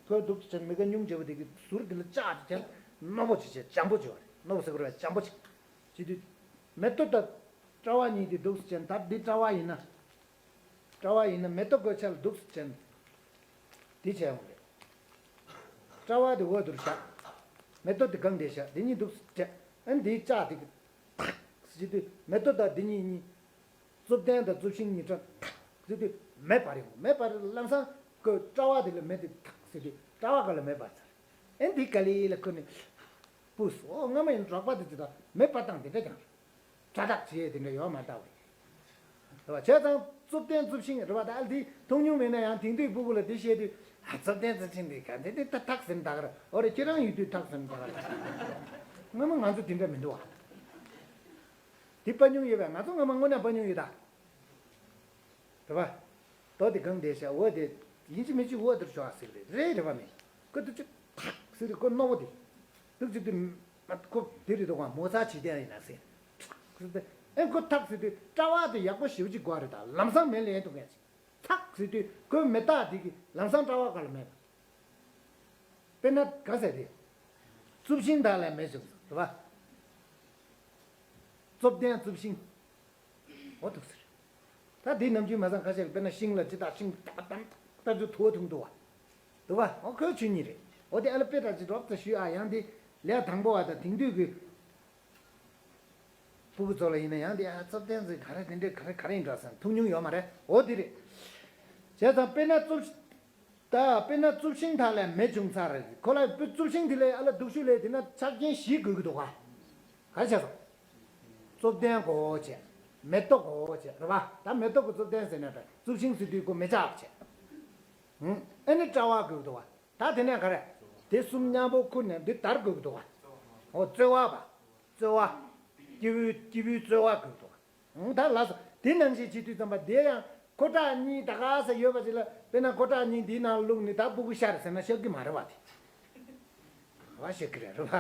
ཁོའི་འདུག་སེ་བྱས་མི་ཁ་ཉུང་བྱས་པ་དེ་གི་ཟུར་དེ་ལ་ལྕགས་དེ་བྱས་རྣོ་པོ་ཅིག་བྱས་འཇམ་པོ་ཅིག་ཡོད་རེད། རྣོ་པོ་ཟེར་དགོས་རེད་པ། འཇམ་པོ་ཅིག་བྱེད་དུས། མེ་ཏོག་དང་སྐྲ་བ་གཉིས་དེ་འདུག་སེ་བྱས་ད་འདི་སྐྲ་བ་ཡིན་ན། སྐྲ་བ་ཡིན་ན་མེ་ཏོག་གོས་ཆ་ལ་འདུག་སེ་བྱས་འདི་བྱས་ཡོང་རེད། སྐྲ་བ་དེ་འོག་ཏུ་བཞག་མེ་ཏོག་དེ་སྒང་དེ་བཞག་འདི་གཉིས་འདུག་སེ་བྱས་ཨ་ནི་འདིའི་ལྕགས་དེ་གི་ཐག་ཟེར་དུས་མེ་ཏོག་དང་འདི་གཉིས་གཉིས། གཙུབ་ལྡན་དང་གཙུབ་ཤིང་གཉིས་ཐག་ཟེར་དུས་མེ་འབར་ཡོང་། མེ་འབར་ལམ་སང་ཁོའི་སྐྲ་བ་དེ་ལ་མེ་དེ་ཐག་ཟེར་དུས་སྐྲ་བ་སྒང་ལ་མེ་འབར་ཚར། ཨེ་འདི་ག་ལེ་ལ་ཁོ་ནི་སྤུས་སོ་སྔ་མ་ཡིན་འབྲོག་པ་དེ་ཅི་ད་མེ་འབར་སྟངས་དེ་འདྲ་ཀྱང་རེད། སྒྲ་དག་བྱེད་དེ་འདྲ་ཡོད་མ་རེད་ད་བ། རེད་པ། བྱས་ཙང་གཙུབ་ལྡན་གཙུབ་ཤིང་རེད་པ། ད་ཨ་འདི་མཐོང་མྱོང་མེད་ན་ཡང་དེང་དུས་སྤུ་གུ་ལ་འདི་བཤད་དུས་ཨ་གཙུབ་ལྡན་གཙུབ་ཤིང་འདི་ག་འདི་འདི་ད་ཐག་ཟིན་ད་ག་རེད། འོ་རེད། ཁྱེད་རང་ཡོད་དུས་ཐག་ཟིན་ད་ག་རེད། སྔ་མ་ང་ཚོ་དེ་འདྲ་མི་འདུག་བ། འདི་པ་ཉུང་ཡོད་པས། ང་ཚོ་སྔ་མ་དངོས་གནས་པ་ཉུང་ཡོད་ད། རེད་པ། རྡོ་དེ་གང་དེ་བྱ་འོ་དེ་ཡིན་གཅིག་མིན་གཅིག་འོ་དེར་ཤོག་ཟེར་རེད་རེད་རེད་པ། མེད་ཁོ་དུ་ཅི་ཐག་ཟེར་རེད། ཁོ་རྣོ་བོ་དེ་འདུག་ཅིག་དུ་མ་ཁོ་དེ་རེད་འདུག་ག་མོ་ཚ་བྱེད་དེ་ཡིན་ན་ཟེར། ཨེ་ཁོ་ཐག་ཟེར་དུས་སྐྲ་བ་དེ་ཡག་པོ་ཞེ་པོ་ཅིག་དགོས་རེད་ད། ལམ་སང་མེ་ལེན་ཐུབ་མཁན་ཅིག་ཐག་ཟེར་དུས་ཁོའི་མེ་སྟག་དེ་གི་ལམ་སང་སྐྲ་བ་ག་ལ་མེད་པ། དཔེར་ན་ག་ཟེར་དེ། གཙུབ་ཤིང་དག་ལ་མེ་བྱུང་རེད་པ། གཙུབ་ལྡན་གཙུབ་ཤིང་། འོ་འདུག་ཟེར། ད་འདི་ནམ་རྒྱུན་མ་བཟང་ཁ་ཤས་ལ་དཔེར་ན་ཤིང་ལ་ཅི་ལྟ་ཤིང་ཏག་ཏག་ཏག་ཏུ་དུ་བ་འཐུང་འདུག་བ། འདུག་བ། འོ་ཁོའི་ཆོས་ཉིད་རེད། འོ་དེ་ཨ་ལ་དཔེ་དག་ཅིག་རོབ་ཙམ་ཞུས་ཨ། ཡང་འདི་ལས་དང་པོ་བ་དང་དེང་དུས་ཀྱི་སྤུ་གུ་ཚོ་ལ་ཡིན་ན་ཡང་འདི་ཨ་གཙུབ་ལྡན་ཚོས་ག་རེ་དེ་འདྲས་ག་རེ་ག་རེ་ཡིན་འགྲོ་ཟེར་ཐུག་མྱོང་ཡོད་མ་རེད། འོ་དེ་རེད། བྱས་ཙང་དཔེར་ན་གཙུབ། ད་དཔེར་ན་གཙུབ་ཤིང་དག་ལ་མེ་བྱུང་ཚར། ཁོ་ལ་དཔེ་གཙུབ་ཤིང་དེ་ལས་ཨ་ལ་སྡུག་ཤོས་ལས་དེ་ན་ཆ་རྐྱེན་བཞི་དགོས་ཀྱི་འདུག་ག་ག་རེ་བྱས་སོང་། གཙུབ་ལྡན་དགོས་བྱས། མེ་ཏོག་དགོས་བྱས་རེད་པ། ད་མེ་ཏོག་གི་གཙུབ་ལྡན་ཟེར་ན་ད་གཙུབ་ཤིང་ཟེར་དུས་ཁོ་མེ་ལྕགས་བྱས། ཨ་ནི་སྐྲ་བ་དགོས་ཀྱི་འདུག་ག་ད་དེ་ནས་ག་རེ། དེ་གསུམ་མཉམ་པོ་ཁུར་ནས་འདི་འདར་དགོས་ཀྱི་འདུག་ག་འོ་རྩོལ་བ་པ། རྩོལ་བ། སྐྱེས་བུའི་སྐྱེས་བུའི་རྩོལ་བ་དགོས་ཀྱི་འདུག་ག་ད་ལགས་སོ། དེ་ནང་བཞིན་བྱེད་དུས་ཙམ་པ་དེ་ཡང་ཁོ་ཁྲག་གཉིས་ད་ག་ས་ཡོད་པ་ཅིག་ལ་དཔེར་ན་ཁོ་ཁྲག་གཉིས་འདིའི་ནང་བླུགས་ནས་ད་སྤུ་གུ་ཤར་ཟེར་ན་ཤར་གི་མ་རེད་བ། དེ་བ་ཤར་གི་རེད་རེད་བ།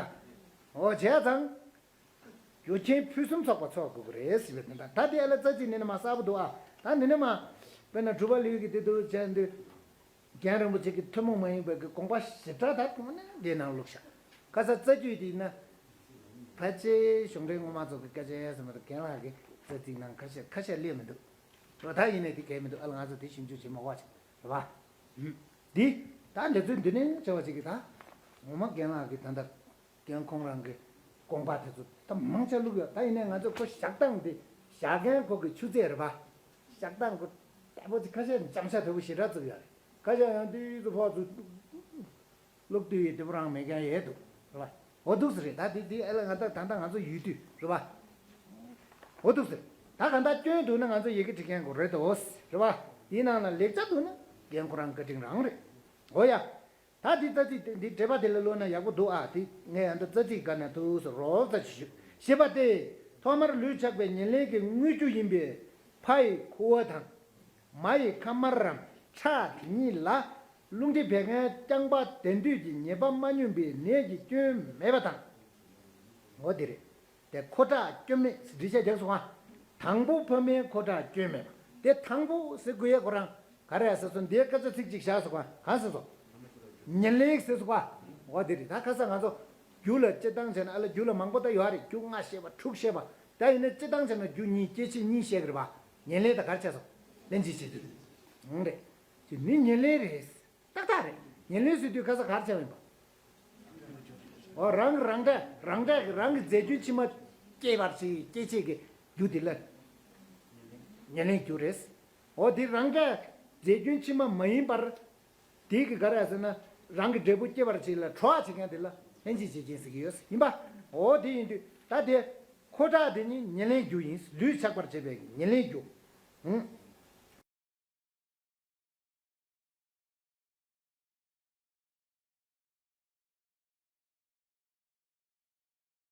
འོ་བྱས་ཙང་། རྒྱུ་རྐྱེན་ཕུན་སུམ་ཚོགས་པ་ཚོགས་དགོས་ཀྱི་རེད་ཟེར་བའི་དོན་དག་ད་དེ་ཨ་ལ་རྩ་གཅིག་ནི་ནི་མ་གསལ་པོ་འདུག་ཨ། ད་ནི་ནི་མ། དཔེར་ན་གྲུབ་པ་ལེའུ་གི་དེ་དུ་བྱས་འདུག་རྒན་རིན་པོ་ཆེ་གི་ཐུན་མོང་མ་ཡིན་པའི་གི་དགོངས་པ་ཞེ་དྲག་ད་དངོས་གནས་འདིའི་ནང་བླུགས་ཤག་ཁ་ས་རྩ་རྒྱུད་དེ་ཡིན་ན། ཕལ་ཆེར་གཞུང་འབྲེལ་སྔོན་མ་ཚོ་གི་སྐད་ཆ་ཡས་ཟེར་མ་གཏོགས་རྒན་ལགས་ཀྱི་རྩ་ཚིག་ནང་ཁ་ཤས་ཁ་ཤས་སླེབས་མི་འདུག་འོ་ད་ཡིན་ནའི་དེ་གལ་མི་འདུག་ཨ་ལ་ང་ཚོ་དེ་ཞིབ་འཇུག་བྱེད་མ་དགོས་པ་ཅིག་རེད་པ། འདི་ད་འདི་ཚོའི་འདི་ནས་བྱ་བ་ཅིག་གི་ད། ངོ་མ་རྒན་ལགས་ཀྱི་ད་ལྟ། རྒན་ཁོང་རང་གི་དགོངས་པ་དེ་ཚོ་ད་མང་ཆེ་བླུགས་ཡོད། ད་ཡིན་ནའི་ང་ཚོ་ཁོ་བཞག་སྟངས་དེ་བཞག་མཁན་ཁོ་གི་ཆུ་ཚད་རེད་པ། བཞག་སྟངས་ཁོ་ལྟ་བུ་ཅིག་ཁ་ཤས་འཇམ་ཤ་དོད་པོ་ཞེ་དྲག་བཙུགས་ཡོད་རེད། ཁ་ཤས་ཡང་དུས་ཚོད་ཕོག་ཚུལ་བླུགས་དུས་ཡི་དེ་བོ་རང་མེད་མཁན་ཡོད་འདུག་རེད་པ། འོ་འདུག་སེ་རེད། ད་དེ་དེ་ཨེ་ལ་ང་ད་ད་ད་ང་ཚོ་ཡོད་དུས་རེད་པ། འོ་འདུག་སེ་རེད། ད་ག་ད་སྐྱོན་འདུག་ན་ང་ཚོ་ཡི་གེ་འབྲི་མཁན་ཁོ་རེད་དོ། རེད་པ། དེའི་ནང་ལ་ལེགས་ཆ་འདུག་ན་རྒན་ཁོ་རང་བཀའ་དྲིན་རང་རེད། འོ་ཡ། ད་འདི་རྩ་ཚིག་འདི་འགྲེལ་པ་དེ་ལ་ཀློག་ན་ཡག་པོ་འདུག་ཨ། དེ་ངས་ཡང་ད་རྩ་ཚིག་སྒང་ནས་ཐུགས་སུ་རོབ་ཙམ་ཞུ། ཞེས་པ་སྟེ། ཐོག་མར་ལུས་ཆགས་པའི་ཉེར་ལེན་གྱི་དངུལ་ཆུ་ཡིན་པས་ཕ་ཡི་ཁུ་བ་དང་། མ་ཡི་ཁ་དམར་རམ་ཁྲག་དེ་ཉིད་ལ། རླུང་མཁྲིས་བད་ཀན་རྐྱང་པ་དེ་འདུས་ཀྱི་ཉེས་པ་མ་སྙོམས་པའི་ནད་ཀྱི་སྐྱོན་མེད་པ་དང་། འོ་དེ་རེད། དེ་ཁོ་ཁྲག་སྐྱོན་མེད་འགྲེལ་བཤད་རྒྱག་སོང་ང་། དང་པོ་ཕ་མའི་ཁོ་ཁྲག་སྐྱོན་མེད་པ། དེ་དང་པོ་ཟེར་དགོས་ཡས་ཁོ་རང་ ག་རེ་ཟེར་སོང་། འདིའི་སྐད་ཆ་ཚིག་གཅིག་བཞག་སོང་བ། གང་ཟེར་སོང་། ཉེར་ལེན་ཟེར་སོང་བ། འོ་དེ་རེད། ད་ཁ་སང་ང་ཚོ་རྒྱུ་ལ་སྤྱིར་བཏང་བྱས་ན་ཨ་ལ་རྒྱུ་ལ་མང་པོ་ད་ཡོད་རེད། རྒྱུ་ལྔ་བཤད་པ་དྲུག་བཤད་པ། ད་ཡིན་ན་སྤྱིར་བཏང་བྱས་ན་རྒྱུ་གཉིས་སྐྱེད་བྱེད་གཉིས་བཤད་གི་རེད་པ། ཉེར་ལེན་དང་ག་རེ་བྱས་སོང་། ལྷན་ཅིག་བྱེད་རྒྱུ། ཨང་རེད། དེ་ནི་ཉེར་ལེན་རེད། ཏག་ཏག་རེད། ཉེར་ལེན་ཟེར་དུས་ཁ་སང་ག་རེ་བྱས་པ་ཡིན་པ། འོ་རང་གི་རང་སྒྲ་རང་སྒྲ་གི་རང་གི་རྫས་རྒྱུན་ཕྱི་མ་སྐྱེད་པར་བྱེད་སྐྱེད་བྱེད་ཀྱི་རྒྱུ་དེ་ལ་ཉེར་ལེན་རྒྱུ་རེད། འོ་དེ་རང་སྒྲ་རྫས་རྒྱུན་ཕྱི་མ་མ་ཡིན་པར། དེ་གི་ག་རེ་ཟེར་ན། རང་གི་འབྲས་བུ་སྐྱེད་པར་བྱེད་ལ་གྲོགས་བྱེད་མཁན་དེ་ལ་ལྷན་ཅིག་བྱེད་རྐྱེན་ཟེར་གྱི་ཡོད་ཡིན་པ། འོ་དེ་ཡིན་དུས་ད་དེ་ཁོ་ཁྲག་དེ་ཉིད་ཉེར་ལེན་རྒྱུ་ཡིན། ལུས་ཆགས་པར་བྱེད་པའི་ཉེར་ལེན་རྒྱུ། ཨང་